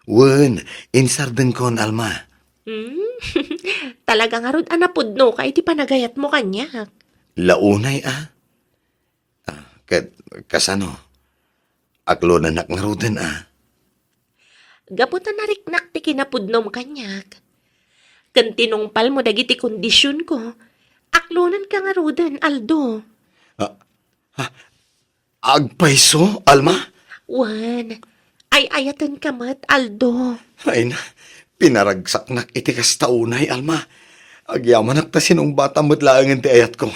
Wen, insardengkon, Alma. Hmm? Talaga ngarud a napudnoka iti panagayatmo kaniak. Launay, a? Ah, ket kasano? Aklonennak ngaruden, a? Gapu ta nariknak ti kinapudnom kaniak. Ken tinungpalmo dagiti kondisionko, aklonenka ngaruden, Aldo. Ah, ah, agpayso, Alma? Wen, ay-ayatenka met, Aldo. Ay na, pinaragsaknak iti kasta unay, Alma. Agyamanak ta sinumbatan met laengen ti ayatko.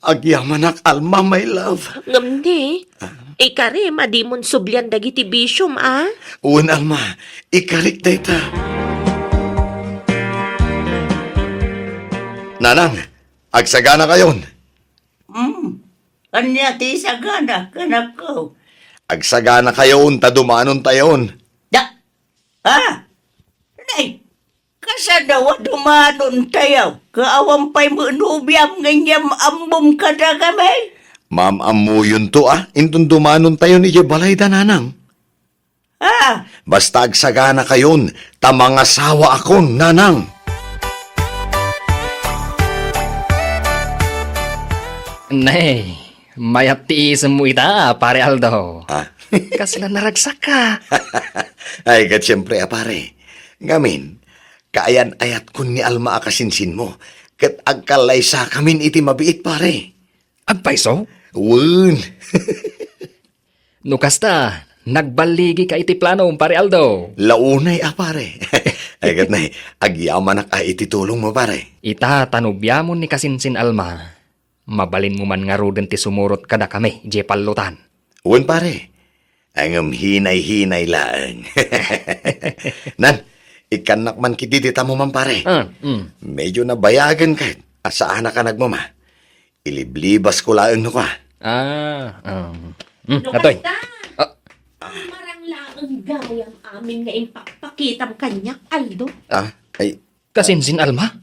Agyamanak, Alma, my love. Ngem ni, ah, ikarim a dimon sublian dagiti bisiom, a? Wen, Alma, ikarik dayta. Nanang, agsagana kayon. Hmm, ania ti sagana, kanakko? Agsagana kayon ta dumanon tayon. Da, ah, nay, Kasano a dumanontayo, ket awan pay met nobiam ngem ammom kadakami? Maam-ammuyonto a, inton dumanontayon idiay balayda, Nanang. Ah! Basta agsaganakayon, ta mangasawaakon, nanang. Nay, mayat ti isemmo ita, Pare Aldo. Ah? Kasla naragsakka. Ay, ket siempre, a pare. Ngamin, kaayan-ayatkon ni Alma a kasinsinmo, ket agkallaysakamin iti mabiit, pare. Agpayso? Wen. No kasta, nagballigika iti planom, Pare Aldo. Launay a, pare. Ay, ket nay, agyamanak a iti tulongmo, pare. Ita ta no biamon ni kasinsin Alma, mabalinmo man ngaruden ti sumurot kadakami idiay pallotan. Wen, pare. Ngem hinay-hinay laeng. Nan, ikkannak man ketdi ti tamoman, pare. Ah, mm. Medyo nabayagen ket a saanaka nagmama. Iliblibasko laeng no kua. Ah, um, mm, No katoy. Kasta, Ah. Marang laeng gayam amin nga impakpakitam kaniak, Aldo. Ah, ay, Kasinsin Alma?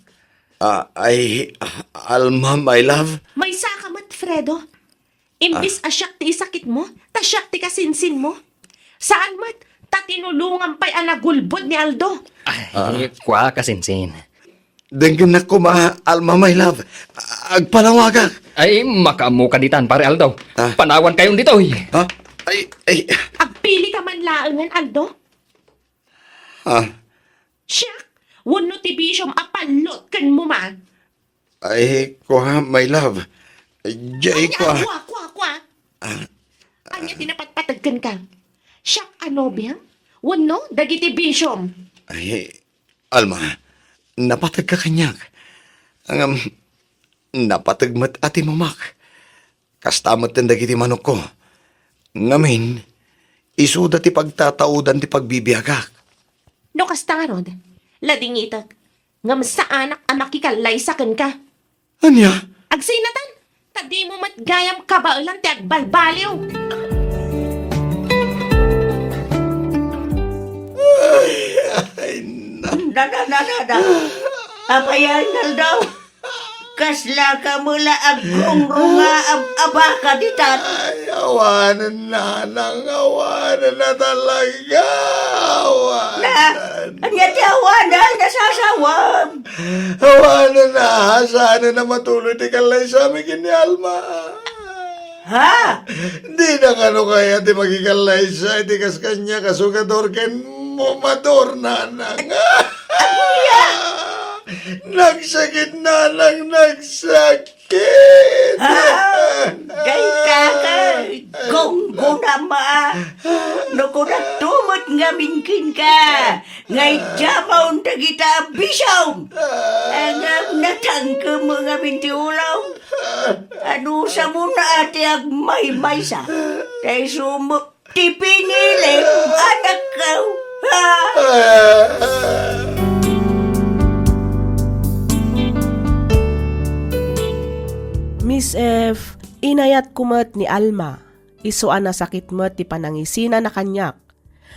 Ah, ay, ah, Alma, my love. Maysaka met, Fredo. Imbes Ah. a siak ti isakitmo, ta siak ti kasinsinmo. Saan met, ta tinulongam pay a nagulbod ni Aldo. Ay, Ah. kua, kasinsin. Denggennak koma, Alma, my love. Agpalawagak. Ay, makaammoka ditan, Pare Aldo. Ah. Panawankayon ditoy. Ha? Ay, ay. Agpilika man laengen, Aldo. Ah. Siak, wenno ti bisiom a pallot kenmo man? Ay, kua, my love. Jay, Ania, kua. Kua, kua, kua. Ah. Ania ti napatpateg kenka? Siak a nobiam? Wenno dagiti bisiom? Ay, Alma, napategka kaniak. Ngem, napateg met a ti mamak. Kasta metten dagiti manokko. Ngamin, isuda ti pagtataudan ti pagbibiagak. No kasta ngarud, ladingitek, ngem saanak a makikallaysa kenka. Ania? Agsinatan, ta dimo met gayam kabaelan ti agbalbaliw. Ay, ay, na- Na, na, na, na, na. Apay a, Aldo? Kasla ka met la aggungrunga a, a baka ditan? Ay, awanen, nanang, awanen a talaga. Awanen. Na, ania ti awanen? Nasasawem. Awanen a, saanen a matuloy ti kallaysami ken ni Alma. Ha? Dina kano kayat ti makikallaysa iti kas kaniak a sugador ken momador, nanang. Aguya! Nagsakit, nanang, nagsakit. Ah, dayta ka, gunggonam a. No kunakto met ngamin kenka, nga idiamon dagita a bisiom. Ngem natangkem ngamin ti ulom. Anusam a ti agmaymaysa. Ta isu met ti pinili, anakko. Ah! Miss F, inayatko met ni Alma. Isu a nasakit met ti panangisinana kaniak.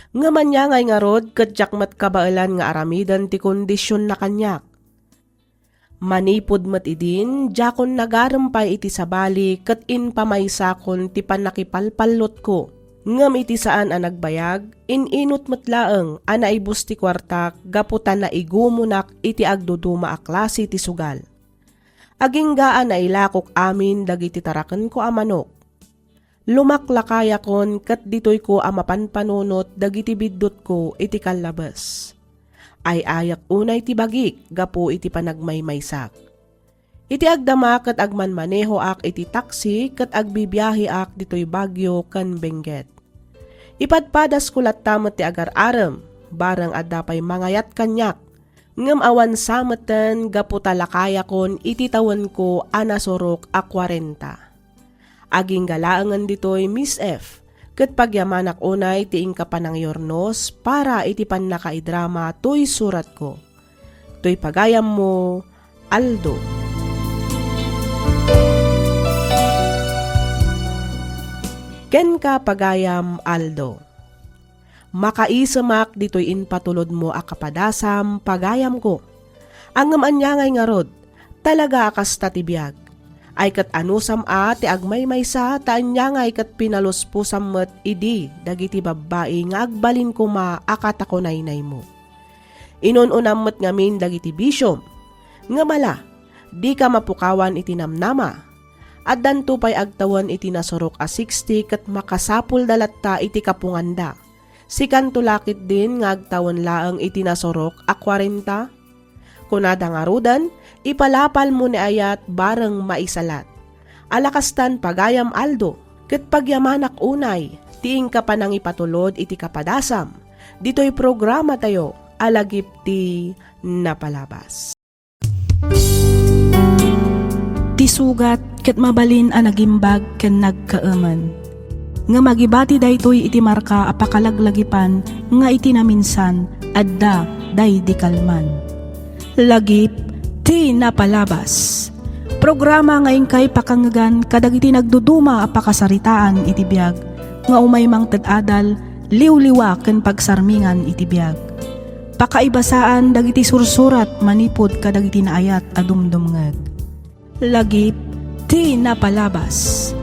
Ngem ania ngay ngarud, ket diak met kabaelan nga aramiden ti kondisionna kaniak. Manipud met idin, diakon nagarem pay iti sabali ket impamaysakon ti pannakipalpallotko. Ngem iti saan a nagbayag, in-inut met laeng a naibus ti kuartak gapu ta naigumonak iti agduduma a klase ti sugal. Agingga a nailakok amin dagiti tarakenko a manok. Lumaklakayakon ket ditoyko a mapanpanunot dagiti biddutko iti kallabes. Ay-ayak unay ti bagik gapu iti panagmaymaysak. Iti agdama ket agmanmanehoak iti taksi ket agbibiaheak ditoy Baguio ken Benguet. Ipadpadasko latta met ti agar-arem, bareng adda pay mangayat kaniak, ngem awan sa metten gapu ta lakayakon iti tawenko a nasurok a kuarenta. Agingga laengen ditoy, Miss F, ket pagyamanak unay ti inka panangiyurnos para iti pannakaidrama toy suratko. Toy pagayammo, Aldo. Kenka, pagayam Aldo. Makaisemak ditoy impatulodmo a kapadasam, pagayamko. Ngem ania ngay ngarud, talaga a kasta ti biag. Ay ket anusam a ti agmaymaysa, ta ania ngay ket pinaluspusam met idi dagiti babbai nga agbalin koma a katakunaynaymo. Inun-unam met ngamin dagiti bisiom. Ngem ala, dika mapukawan iti namnama. Addanto pay agtawen iti nasurok a sixty ket makasapulda latta iti kapunganda. Sikanto la ketdin nga agtawen laeng iti nasurok a kuarenta? Kunada ngaruden, ipalapalmo ni ayat bareng maisalat. Ala kastan pagayam Aldo, ket pagyamanak unay ti inka panangipatulod iti kapadasam ditoy programatayo a Lagip ti Napalabas. Ti sugat ket mabalin a nagimbag ken nagkaemen. Ngem agibati daytoy iti marka a pakalaglagipan nga iti naminsan, adda daydi kalman. Lagip ti Napalabas. Programa nga inkay pakangegan kadagiti nagduduma a pakasaritaan iti biag nga umay mangted adal, liwliwa ken pagsarmingan iti biag. Pakaibasaan dagiti sursurat manipud kadagiti naayat a dumdumngeg. Lagip ti Napalabas.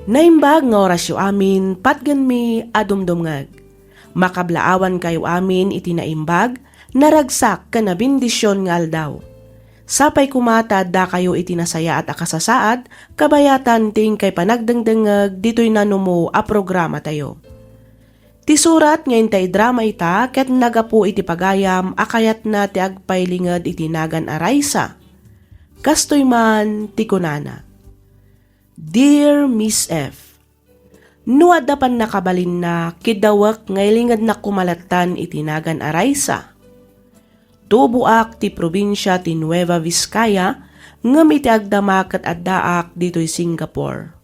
Naimbag nga orasyo amin, patgenmi a dumdumngeg. Makablaawankayo amin iti naimbag, naragsak ken nabendision nga aldaw. Sapay koma ta addakayo iti nasayaat a kasasaad, kabayatan ti inkay panagdengdengngeg ditoy nanumo a programatayo. Ti surat nga intay drama ita ket nagapu iti pagayam a kayatna ti agpailinged iti nagan a Raisa. Kastoy man ti kunana, Dear Miss F, no adda pannakabalinna, kiddawek nga ilingednak koma lattan iti nagan a Raisa. Tuboak ti probinsia ti Nueva Vizcaya, ngem iti agdama ket addaak ditoy Singapore.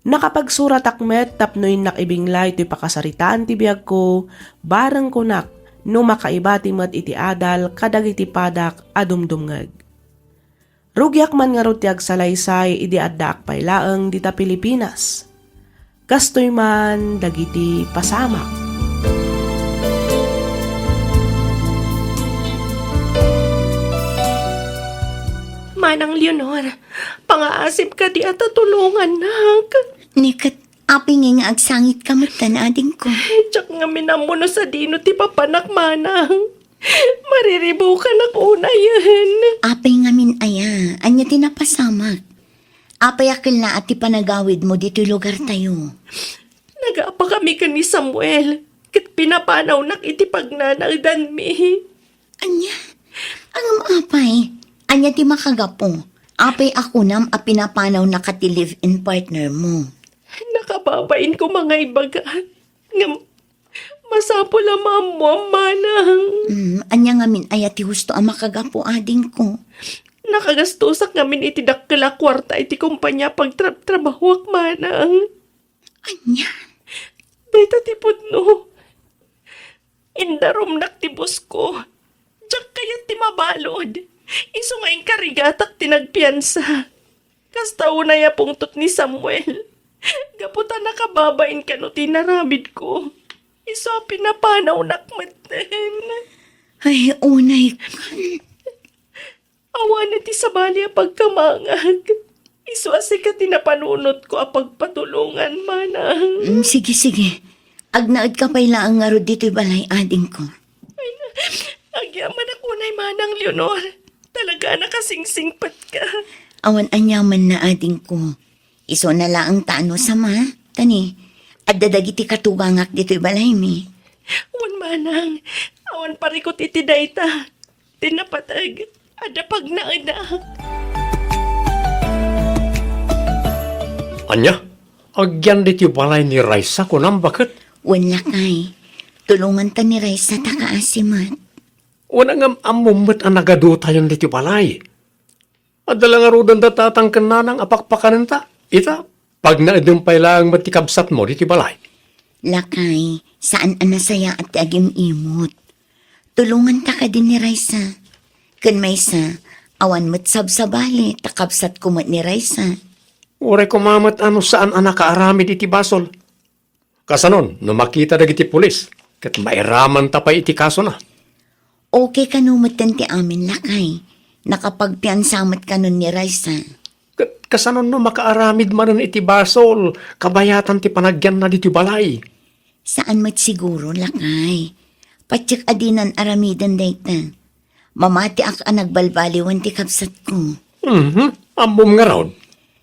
Nakapagsuratak met tapno innak ibinglay toy pakasaritaan ti biagko, bareng kunak no makaibati met iti adal kadagiti padak a dumdumngeg. Rugiak man ngarud ti agsalaysay idi addaak pay laeng dita Pilipinas. Kastoy man dagiti pasamak. Manang Leonor, pangaasim kadi a ta tulongannak. Ni ket apay ngay nga agsangitka metten, adingko? Diak ngamin ammo no sadino ti papanak, manang. Mariribukanak unayen. Apay ngamin aya? Ania ti napasamak? Apay a kellaat ti panagawidmo ditoy lugartayo? Nagapakami ken ni Samuel, ket pinapanawnak iti pagnanaedanmi. Ania? Ngem apay? Ania ti makagapu? Apay a kunam a pinapanawnaka ti live-in partner mo? Nakababain koma nga ibaga. Ngem masapul a maammoam, manang. Mm, ania ngamin aya ti husto a makagapu, adingko? Nakagastosak ngamin iti dakkel a kuarta iti kompania a pagtrabtrabahoak, manang. Ania? Dayta ti pudno. Indarumnak ti busko. Diak kayat ti mabalud. Isu nga inkarigatak ti nagpiansa. Kasta unay a pungtot ni Samuel. Gapu ta nakababain kano ti inaramidko. Isu a pinapanawnak metten. Ay, unay. Awan ti sabali a pagkamangag. Isu a sika ti napanunotko a pagpatulongan, manang. Mm, sige, sige. Agnaedka pay laeng ngarud ditoy balay, adingko. Ay, agyamanak unay, manang Leonor. Talaga a nakasingsingpetka. Awan aniamanna, adingko. Isuna laeng ta anusam, ha? Tani, adda dagiti katugangak ditoy balaymi. Wen, manang, awan parikut iti dayta. Ti napateg, adda pagnaedak. Ania? Agyan ditoy balay ni Raisa, kunam, baket? Wen, lakay. Tulonganta ni Raisa ta kaasi met. Wen, ngem ammom met a nagadutayon ditoy balay. Adda la ngaruden da tatang ken nanang a pakpakanenta. Ita, pagnaedem pay laeng met ti kabsatmo ditoy balay. Lakay, saan a nasayaat ti agim-imot. Tulonganta kadi ni Raisa. Ken maysa, awan met sabsabali ta kabsatko met ni Raisa. Uray koma met a no saan a nakaaramid iti basol. Kasanon, no makita dagiti pulis, ket mairamanta pay iti kasona. Okay kano metten ti amin, lakay. Nakapagpiansa met kanon ni Raisa. Ket kasano no makaaramid manen iti basol, kabayatan ti panagyanna ditoy balay? Saan met siguro, lakay. Patiek a dinan aramiden dayta. Mamatiak a nagbalbaliwan ti kabsatko. Mhm. Ammom ngarud?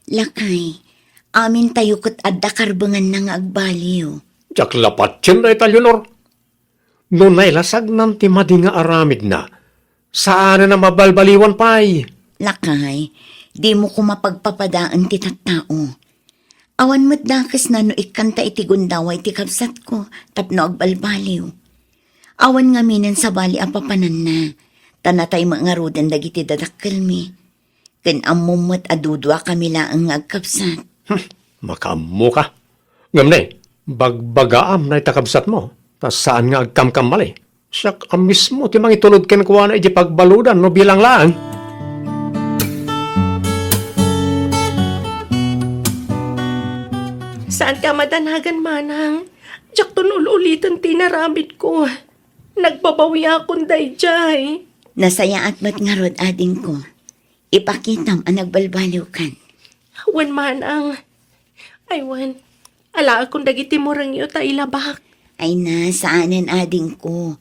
Lakay, amintayo ket adda karbenganna nga agbaliw. Diak la patien dayta, Leonor. No nailasagnan ti madi nga aramidna, saanen a mabalbaliwan pay. Lakay, dimo koma pagpapadaen ti tattao. Awan met dakesna no ikkanta iti gundaway ti kabsatko tapno agbalbaliw. Awan ngamin sabali a papananna, ta natay met ngaruden dagiti dadakkelmi. Ken ammom met a duduakami laeng nga agkabsat. Hmm, makaammoka. Ngem ne, bagbagaam dayta kabsatmo, ta saan nga agkamkamali. Siak a mismo ti mangitulod kenkuana iti pagbaludan no bilang laeng. Saan ka madanagan, manang. Diakton ul-uliten ti inaramidko. Nagbabawiakon daydiay. Nasayaat met ngarud, adingko. Ipakitam a nagbalbaliwkan. Wen, manang. Ay, wen. Alaekon dagiti murengyo ta ilabak. Ay na, saanen, adingko.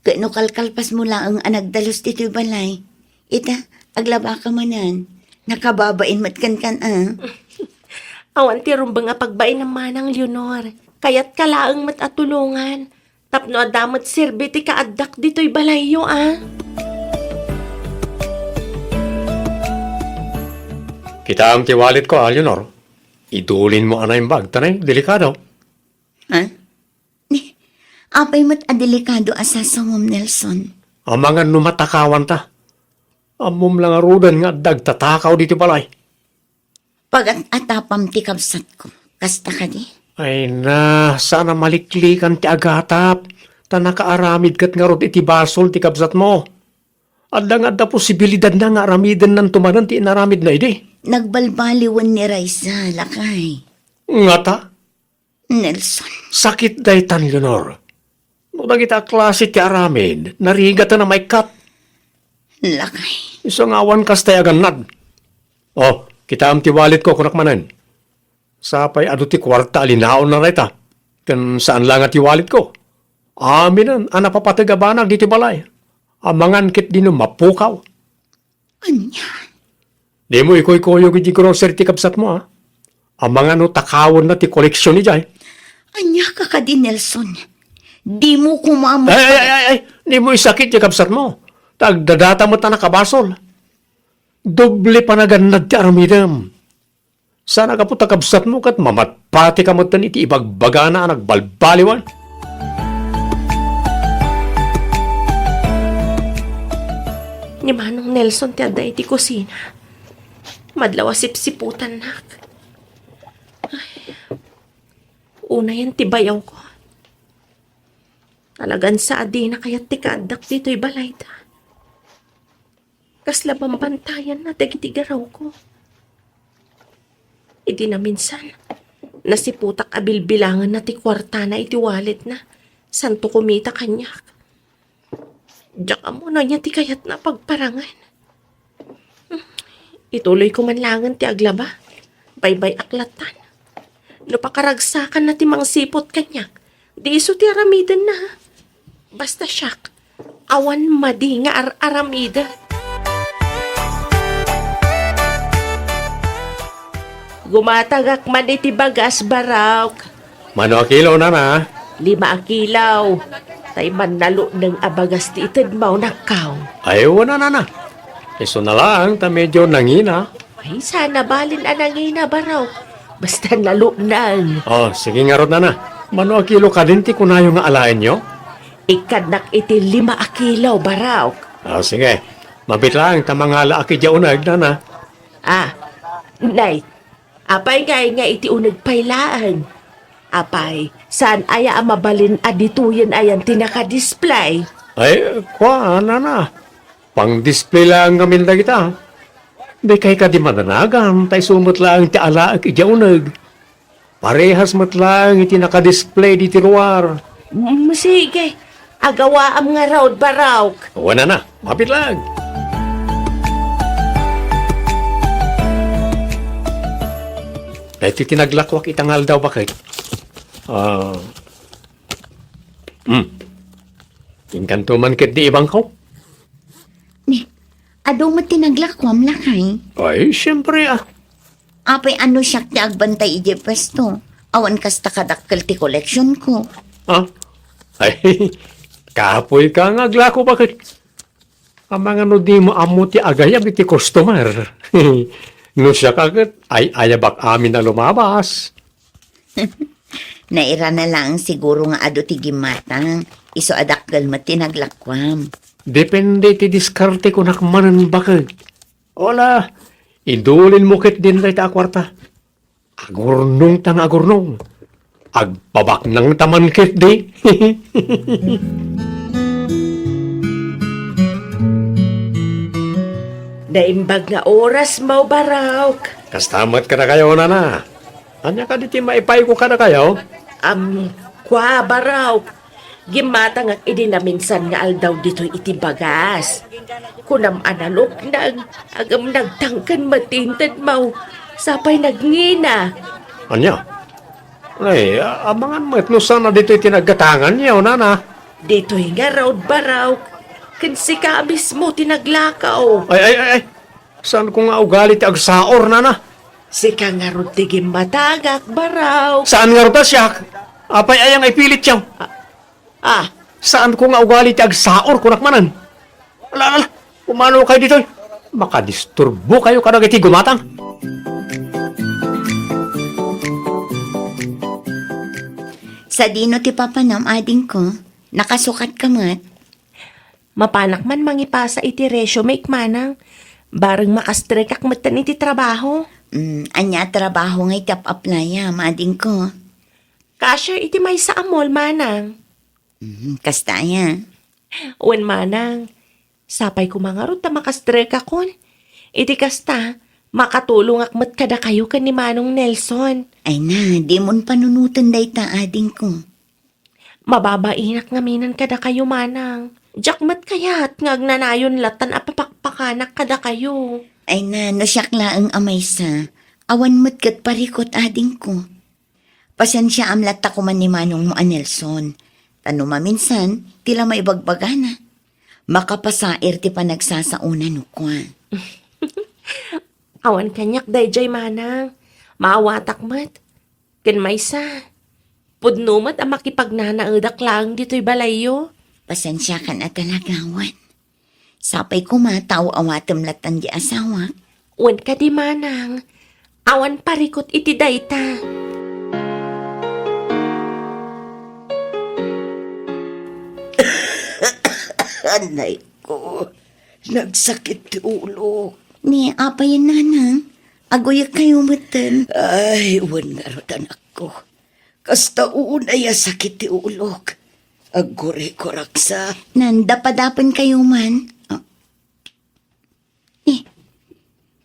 Ket no kalkalpasmo laeng a nagdalus ditoy balay. Ita, aglabaka manen. Nakababain met kenkan, a. Awan ti rumbeng a pagbainam, manang Leonor. Kayatka laeng met a tulongan. Tapno adda met serbi ti kaaddak ditoy balayyo, a. Kitaem ti walletko, a, Leonor. Idulinmo a naimbag, ta ne, delikado. Ha? Ni, apay met a delikado a sasawem, Nelson? Amangan no matakawanta. Ammom la ngaruden nga adda agtatakaw ditoy balay. Pagat-atapam ti kabsatko. Kasta kadi? Ay na, saan a maliklikan ti agatap, ta nakaaramid ket ngarud iti basol ti kabsatmo. Adda nga adda posibilidadna nga aramidennanto manen ti inaramidna idi. Nagbalbaliwen ni Raisa, lakay. Ngata? Nelson. Sakit daytan, Leonor. No dagita a klase ti aramid, narigaten a maikkat. Lakay. Isu nga awan kastay a gannad. Oh, kitaem ti walletko, kunak manen. Sapay adu ti kuarta a linaonna dayta. Ken saan la nga ti walletko. Aminen a napapateg a banag ditoy balay. Amangan ket dino mapukaw. Ania? Dimo ikuykuyog iti grocery ti kabsatmo, a? Amangan no takawenna ti koleksion idiay. Ania ka kadi, Nelson? Dimo koma met Ay, ay, ay, ay, ay! Dimo isakit ti kabsatmo. Ta agdadata met a nakabasol. Doble panagannad ti aramidem. Saan a gapu ta kabsatmo ket mamatpatika metten iti ibagbagana a nagbalbaliwan. Ni Manong Nelson ti adda iti kusina. Madlaw a sipsiputannak. Ay, unayen ti bayawko. Talagan sa a dina kayat ti kaaddak ditoy balayda. Kasla bambantayanna dagiti garawko. Idi naminsan, nasiputak a bilbilanganna ti kuartana iti walletna, santo kumita kaniak. Diak ammo no ania ti kayatna a pagparangen. Ituloyko man laengen ti aglaba. Baybay-ak lattan. No pakaragsakanna ti mangsiput kaniak, di isu ti aramidenna. Basta siak, awan madi nga ar-aramidek. Gumatagak man iti bagas, Barok. Mano a kilo, nana? Lima a kilo. Tay mannalukneng a bagas ti itedmo, nakkaw. Ay, wen a, nana. Isu na laeng ta medyo nangina. Ay, saan a balin a nangina, Barok. Basta nalukneng. Oh, sige ngarud, nana. Mano a kilo kadin ti kunayo nga alaenyo? Ikkannak iti lima a kilo, Barok. Oh, sige. Mabiit laeng ta mangalaak idiay uneg, nana. Ah, nay, apay ngay nga iti uneg pay laeng? Apay, saan aya a mabalin a ditoyen ayan ti naka-display? Ay, kua, nana. Pang-display laeng ngamin dagita. Dikay kadi madanagan, ta isu met laeng ti alaek idiay uneg. Parehas met laeng iti naka-display ditoy ruar. Mm, sige. Agawaam ngarud, Barok. Wen, nana, mabilang. Daytoy ti naglakuak ita nga aldaw, baket. Ah. Hmm. Inkanto man ketdi ibangko? Ni, adu met ti naglakuam, lakay? Ay, siyempre, ah. Apay, no siak ti agbantay idiay puesto? Awan kasta kadakkel ti koleksionko. Ah? Ay, kapoyka nga aglaku, baket. Amangan no dimo ammo ti agayab iti customer. No siak ket, ay-ayabak amin a lumabas. Nairana laeng siguro nga adu ti gimmatang, isu a dakkel met ti naglakuam. Depende ti diskarte, kunak manen, baket. Wala, idulinmo ketdin dayta a kuarta. Agurnongta nga agurnong. Agpabaknangta man ketdi. Naimbag nga orasmo, Barok. Kasta met kadakayo, nana. Ania kadi ti maipayko kadakayo? Am, kua, Barok. Gimmatangak idi naminsan nga aldaw ditoy iti bagas. Kunam a naluknag, ngem nagtangken met ti intedmo. Sapay nagngina. Ania? Ay, a-, amangan met no saan a ditoy ti naggatanganyo, nana. Ditoy ngarud, Barok. Ken sika a mismo ti naglakaw. Ay, ay, ay, ay. Saanko nga ugali ti agsaor, nana. Sika ngarud ti gimmatangak, Barok. Saan ngarud a siak? Apay aya nga ipilityo? Ah. Saanko nga ugali ti agsaor, kunak manen. Ala, ala, ala. Umano kayo ditoy. Makadisturbo kayo kadagiti gumatang. Sadino ti papanam, adingko? Nakasukat ka met? Mapanak man mangipasa iti resume, manang. Bareng makastrekak metten iti trabaho. Mm, ania a trabaho nga iti ap-aplayam, adingko? Cashier iti maysa a mall, manang. Mm, kasta aya? Wen, manang. Sapay koma ngarud ta makastrekakon. Iti kasta, makatulongak met kadakayo ken ni Manong Nelson. Ay na, dimon panunoten dayta, adingko. Mababainak ngaminen kadakayo, manang. Diak met kayat nga agnanayon latan a papakpakanak kadakayo. Ay na, no siak laeng a maysa, awan met ket parikut, adingko. Pasensiaam latta koma ni manongmo a Nelson, ta no maminsan, ti la maibagbagana. Makapasair ti panagsasaona no kua. Awan kaniak daydiay, manang. Maawatak met. Ken maysa, pudno met a makipagnanaedak laeng ditoy balayyo. Pasensiakan a talaga, wen. Sapay koma ta aw-awatem latan di asawak. Wen kadi, manang, awan parikut iti dayta. Anay ko, nagsakit ti ulo. Ni apay, nanang, aguyek kayo metten. Ay, wen ngarud, anakko. Kasta unay a sakit ti ulok. Agkurikurak sa. Nandapadapen kayo man. Ah. Eh,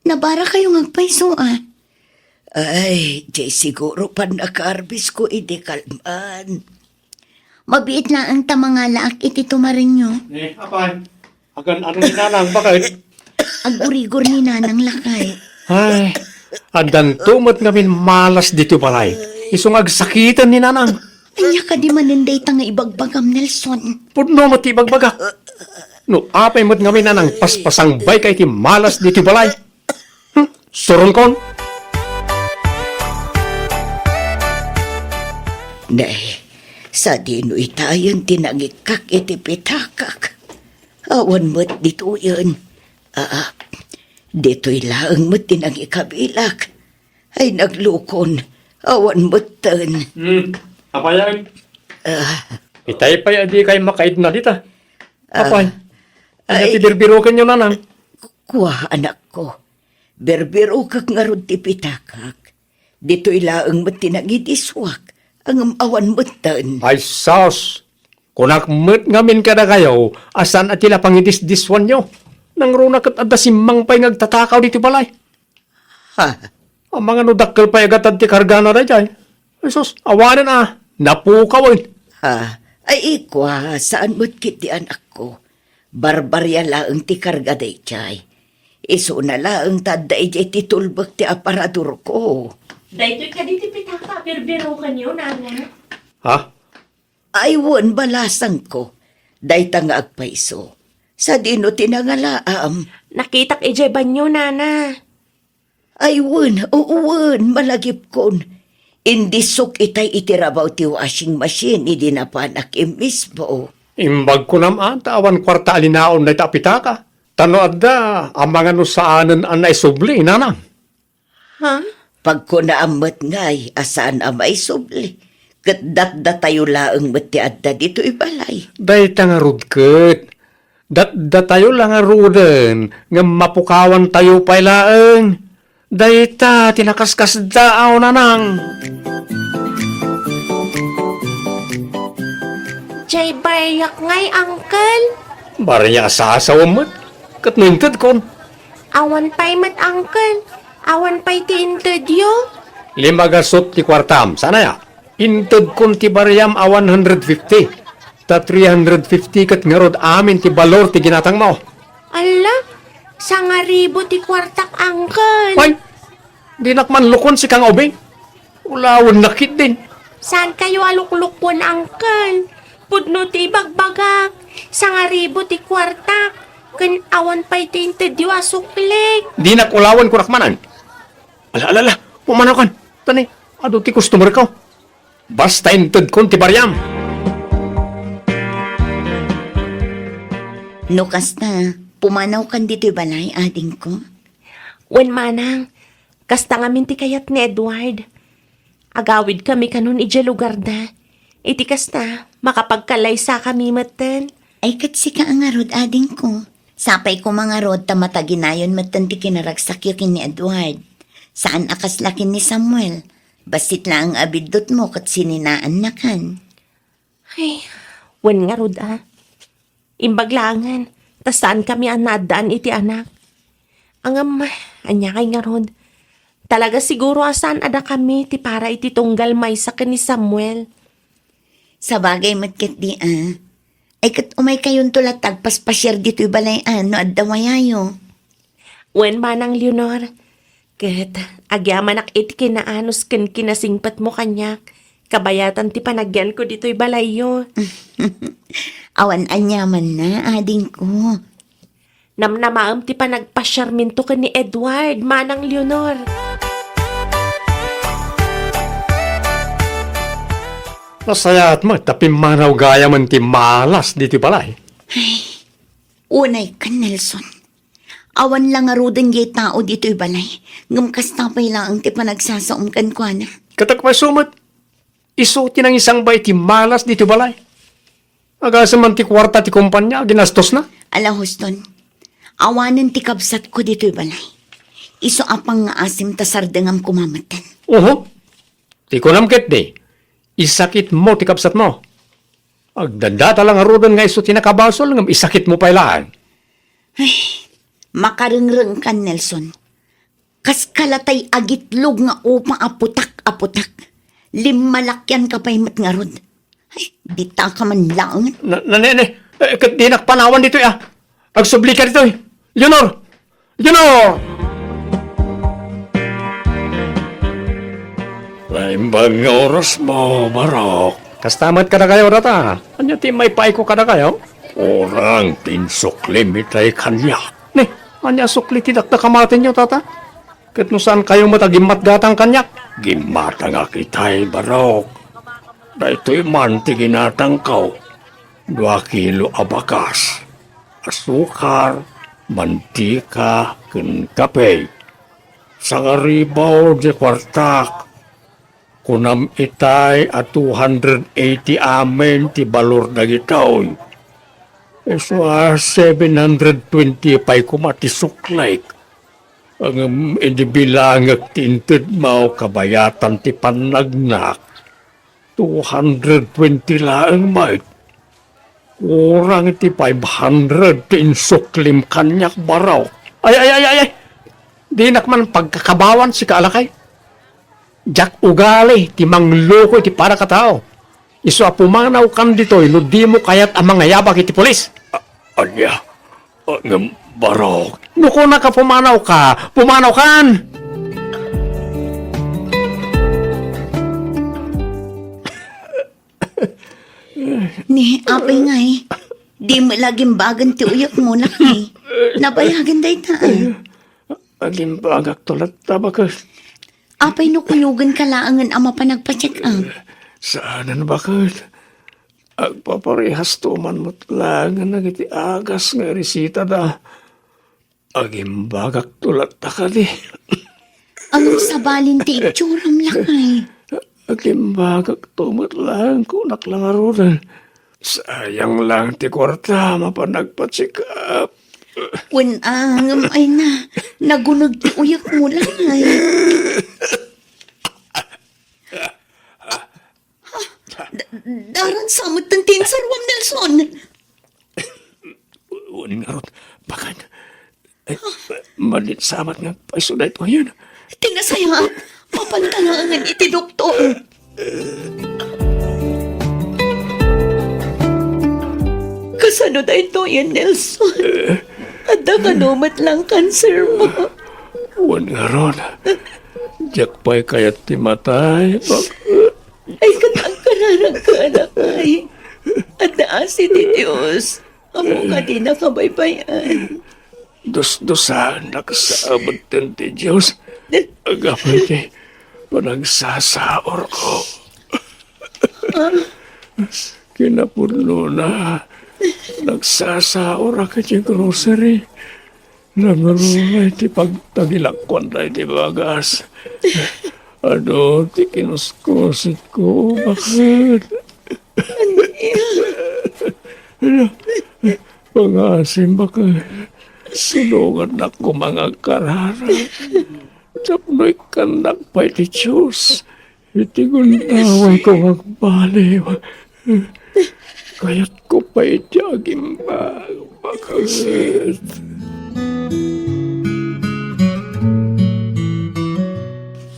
nabara kayo nga agpayso, ah. Ay, jay siguro pannakarbis ko idi kalman. Mabiit laeng ta mangalaak iti tumarenyo. Eh, apay. Agan ano ni nanang, bakit? Agurigor ni nanang, lakay. Ay, addanto met ngamin malas ditoy balay. Isu nga agsakiten ni nanang. Ania kadi manen dayta nga ibagbagam, Nelson? Pudno met ti ibagbagak. No apay met ngamin nanang paspasangbay ka iti malas ditoy balay. Hmm, suronkon. Nay, sadino itayen ti nangikkak iti pitakak? Awan met ditoyen. Aa, ditoy laeng met ti nangikabilak. Ay, naglukon. Awan metten. Hmm, apayan. Ah. Itay pay a di kay makaidna dita. Ah. Apay, ania ti birbirokenyo, nanang? Kua, anakko. Birbirokek ngarud ti pitakak. Ditoy laeng met ti nangidiswak. Ngem awan metten. Ay, sus! Kunak met ngamin kadakayo a saan a ti la pangidisdiswanyo. Nangruna ket adda simmang pay nga agtatakaw ditoy balay. Ha? Amangan no dakkel pay a gatad ti kargana daydiay. Ay sus, awanen a, napukawen. Ha? Ay, ikua, saan met ketdi, anakko. Barbaria laeng ti karga daydiay. Isuna laeng ta adda idiay ti tulbek ti aparadorko. Daytoy kadi ti pitaka a birbirokenyo, nana? Ha? Ay, wen, balasangko. Dayta nga agpayso. Sadino ti nangalaam? Nakitak idiay banyo, nana. Ay, wen, oo, wen, malagipkon. Indisok itay iti rabaw ti washing machine idi napanak immisbo. Imbag kunam a, ta awan kuarta a linaon dayta a pitaka. Ta no adda, amangan no saanen a naisubli, nanang. Ha? Pagkunaam met ngay a saan a maisubli, ket datdatayo laeng met ti adda ditoy balay. Dayta ngarud ket, datdatayo la ngaruden ngem mapukawantayo pay laeng. Dayta ti nakaskasdaaw, nanang. Jay, bariak ngay, uncle. Bariak a sasawem met. Ket no intedkon? Awan pay met, uncle. Awan pay ti intedyo. Limagasut ti kuartam. Saan aya? Intedkon ti bariam a one hundred fifty. Ta three hundred fifty ket ngarud amin ti balor ti ginatangmo. Alla, sangaribu ti kuartak, uncle. Ay, dinak man lukon sika nga ubing. Ulawennak ketdin. Saankayo a luklukon, uncle. Pudno ti ibagbagak. Sangaribu ti kuartak. Ken awan pay ti intedyo a suklik. Dinak ulawen, kunak manen. Ala, ala, ala. Pumanawkan. Tani, adu ti customer ko. Basta intedkon ti bariam. No kasta, pumanawkan ditoy balay, adingko? Wen, manang, kasta ngamin ti kayat ni Edward. Agawidkami kanon idiay lugarda. Iti kasta, makapagkallaysakami metten. Ay, ket sika a ngarud, adingko. Sapay koma ngarud ta mataginayon metten ti kinaragsakyo ken ni Edward. Saan a kasla ken ni Samuel. Bassit laeng a biddutmo ket sininaannakan. Ay, wen ngarud a. Imbag laengen, ta saankami a naaddaan iti anak. Ngem, ania ngay ngarud? Talaga siguro a saan a dakami ti para iti tunggal maysa ken ni Samuel. Sabagay met ketdi a. Ay, ket umaykayonto latta agpaspasiar ditoy balay a no adda wayayo. Wen, manang Leonor. Ket agyamanak iti kinaanus ken kinasingpetmo kaniak, kabayatan ti panagyanko ditoy balayyo. Awan aniamanna, adingko. Namnamaem ti panagpasiarminto ken ni Edward, manang Leonor. Nasayaat met ta pimmanaw gayamen ti malas ditoy balay. Ay, unay ken Nelson. Awan la ngaruden jay tao ditoy balay, ngem kasta pay laeng ti panagsasaom kenkuana. Ket agpayso met, isu ti nangisangbay ti malas ditoy balay. Agasem man ti kuarta ti kompania a ginastosna. Ala, Houston, awanen ti kabsatko ditoy balay. Isu a pangngaasim ta sardengam koma metten. Oho. Ti kunam ketdi, isakitmo ti kabsatmo. Agdadata la ngaruden nga isu ti nakabasol ngem isakitmo pay laeng. Ay, makarengrengkan, Nelson. Kas kalatay agitlog nga upa a putak a putak. Limmalakianka pay met ngarud. Ay, ditaka man laeng. Na, na, ne, ne. Eh, ket dinak panawan ditoy, ah. Agsublika ditoy. Leonor! Leonor! Naimbag nga orasmo, Barok. Kasta met kadakayo, tata. Ania ti maipaayko kadakayo? Kurang ti insuklim itay kaniak. Ni, ania sukli ti dakdakamatenyo, tata? Ket no saankayo met a gimmatgatang kaniak? Gimmatangak itay, Barok. Daytoy man ti ginatangko, dua kilo a bakas, asukar, mantika, ken kape. Sangaribu ti kuartak. Kunam itay a two hundred eighty amin ti balor dagitoy. Isu a seven hundred twenty pay koma ti suklik. Ngem idi bilangek ti intedmo kabayatan ti pannagnak, two hundred twenty laeng met. Kurang iti five hundred ti insuklim kaniak, Barok. Ay, ay, ay, ay, ay! Dinak man pagkakabawan, sika a lakay. Diak ugali ti mangloko iti panak a tao. Isu a pumanawkan ditoy no dimo kayat a mangayabak iti pulis. A-, ania? A, ngem barok. No kunak a pumanawka, pumanawkan! Ni, apay ngay, di met la agimbagen ti uyekmo, lakay. Nabayagen dayta, a. Agimbagakto latta, baket. Apay no kuyogenka laengen a mapan agpa-check up? Saanen, baket. Agpaparehasto man met laengen dagiti agas nga iresitada. Agimbagakto latta kadi. Ngem sabali ti itsuram, lakay. Agimbagakto met laeng, kunak la ngaruden. Sayang lang ti kuarta, mapan agpa-check up. Wen, a, ngem ay na, naguneg ti uyekmo, lakay. Da-, daran sa metten ti insaruam, Nelson. Wen ngarud, baket. Ay, madi sa met nga agpayso daytoyen. Ti nasayaat, mapanta laengen iti doktor. Kasano daytoyen, Nelson? Adda kano met la a kansermo? Wen ngarud, diak pay kayat ti matay, baket. Ay, ket agkararagka, anakay. Adda asi ti Dios. Ammo kadi nakabaybay-an. Dusdusaennak sa metten ti Dios. Aggapu iti panagsasaurko. Kinapudnona, nagsasaorak iti grocery. Nangruna iti pagtagilakuan daydi bagas. Adu ti kinuskusikko, baket. Pangasim, baket. Sulongannak koma nga agkararag. Tapno ikkannak pay ti Dios. Iti gundawayko nga agbaliw, kayatko pay ti agimbag, baket.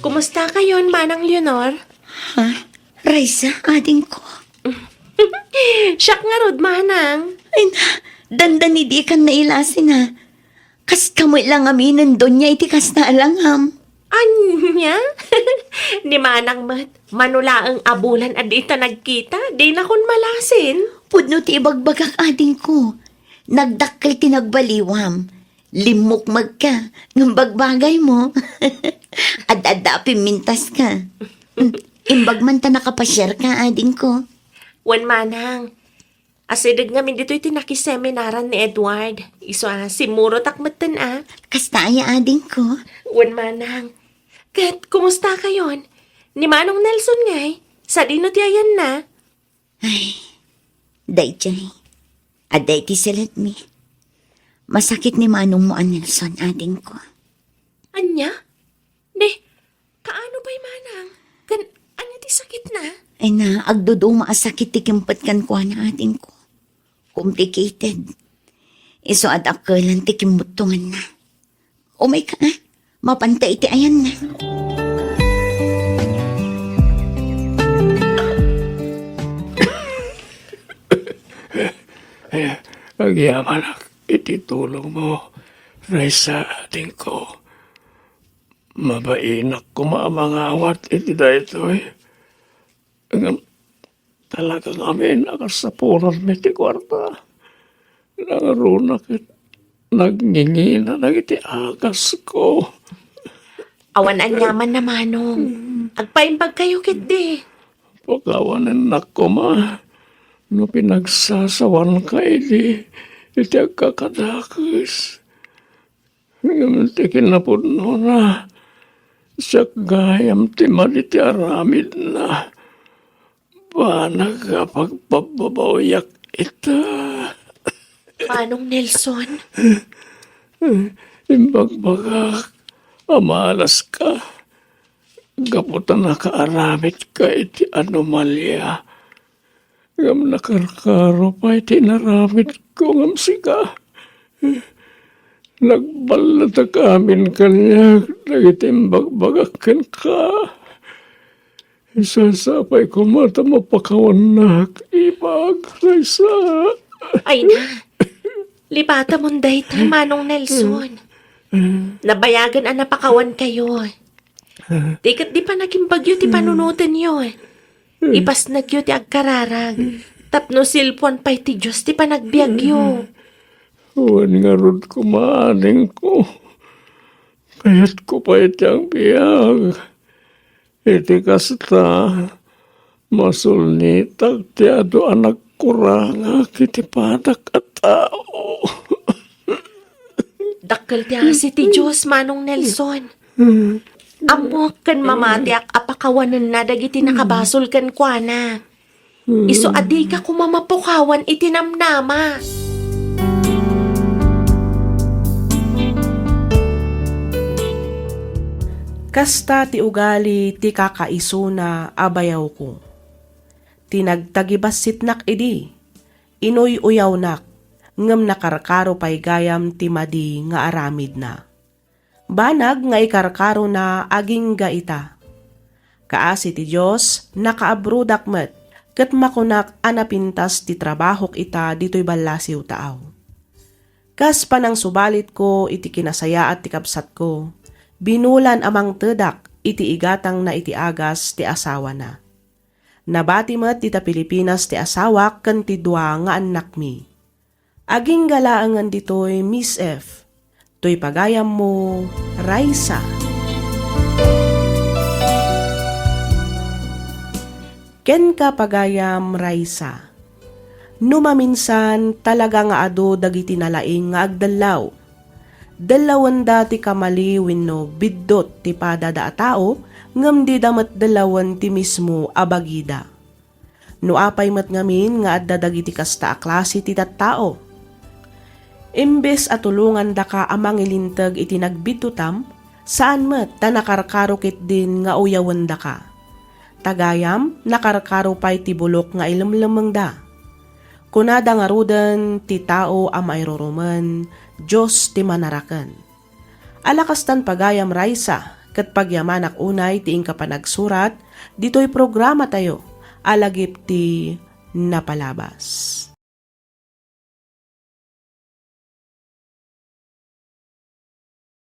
Kumusta kayon, Manang Leonor? Ha? Raisa, adingko? Siak ngarud, Manang. Ay na, dandani dikan nailasin, ha? Kaskam met la ngamin, Doña, iti kasta a langam. Ania? Ni Manang met, mano laeng a bulan a dita nagkita, dinakon malasin. Pudno ti ibagbagak, adingko. Nagdakkel ti nagbaliwam. Limmukmegka, ngem bagbagaymo. Ad-adda a pimmintaska. Imbag man ta nakapasiarka, adingko. Wen, Manang. Asideg ngamin ditoy ti nakiseminaran ni Edward. Isu a, simmurotak metten a. Kasta aya, adingko? Wen, Manang. Ket, kumusta kayon? Ni Manong Nelson ngay? Sadino ti ayanna? Ay, daydiay. Adda iti saledmi. Masakit ni manongmo a Nelson, adingko. Ania? Ne, kaano pay, Manang? Ken ania ti sakitna? Ay na, agduduma a sakit ti kimpet kenkuana, adingko. Complicated. Isu a dakkelan ti kimmuttonganna. Umayka, a. Mapanta iti ayanna. Agyamanak iti tulongmo, Raisa, adingko. Mabainak koma a mangawat iti daytoy. Ngem talaga ngamin a kasapulanmi ti kuarta. Nangruna ket nagngingina dagiti agasko. Awan aniamanna, Manong. Agpaimbagkayo ketdi. Pakawanennak koma no pinagsasawanka idi iti agkakadakes. Ngem ti kinapudnona, siak gayam ti madi ti aramidna. Banag a pagpabbabawiak ita. Manong Nelson? Imbagbagak a malaska gapu ta nakaaramidka iti anomalia. Ngem nakarkaro pay ti inaramidko ngem sika. Nagballatak amin kaniak dagiti imbagbagak kenka. Isu a sapay koma ta mapakawannak, ibag, Raisa. Ay na, lipatamon daytoy, Manong Nelson. Nabayagen a napakawankayo. Ti ket di panagimbagyo ti panunotenyo. Ipasnekyo ti agkararag. Tapno silpuan pay ti Dios ti panagbiagyo. Wen ngarud koma, adingko. Kayatko pay ti agbiag. Iti kasta, masulnitak ti adu a nagkurangak iti padak a tao. Dakkel ti asi ti Dios, Manong Nelson. Ammok ken mamatiak a pakawanenna dagiti nakabasol kenkuana. Isu a dika koma mapukawan iti namnama. Kasta ti ugali ti kakaisuna a bayawko. Ti nagtagibassitnak idi, inuy-uyawnak, ngem nakarkaro pay gayam ti madi nga aramidna. Banag nga ikarkarona agingga ita. Kaasi ti Dios, nakaabrodak met, ket makunak a napintas ti trabahok ita ditoy ballasiw taaw. Kas panangsubalitko iti kinasayaat ti kabsatko, binulan a mangtedak iti igatangna iti agas ti asawana. Nabati met dita Pilipinas ti asawak ken ti dua nga annakmi. Agingga laengen ditoy, Miss F. Toy pagayammo, Raisa. Kenka, pagayam, Raisa. No maminsan, talaga nga adu dagiti nalaing nga agdellaw. Dellawenda ti kamali wenno biddut ti padada a tao, ngem dida met dellawen ti mismo a bagida. No apay met ngamin nga adda dagiti kasta a klase ti tattao? Imbes a tulongandaka a mangilinteg iti nagbiddutam, saan met ta nakarkaro ketdin nga uyawendaka. Ta gayam, nakarkaro pay ti bulok nga ilemlemmengda. Kunada ngaruden ti tao a mairurumen, Dios ti manaraken. Ala kastan pagayam, Raisa, ket pagyamanak unay ti inka panagsurat ditoy programatayo a lagip ti napalabas.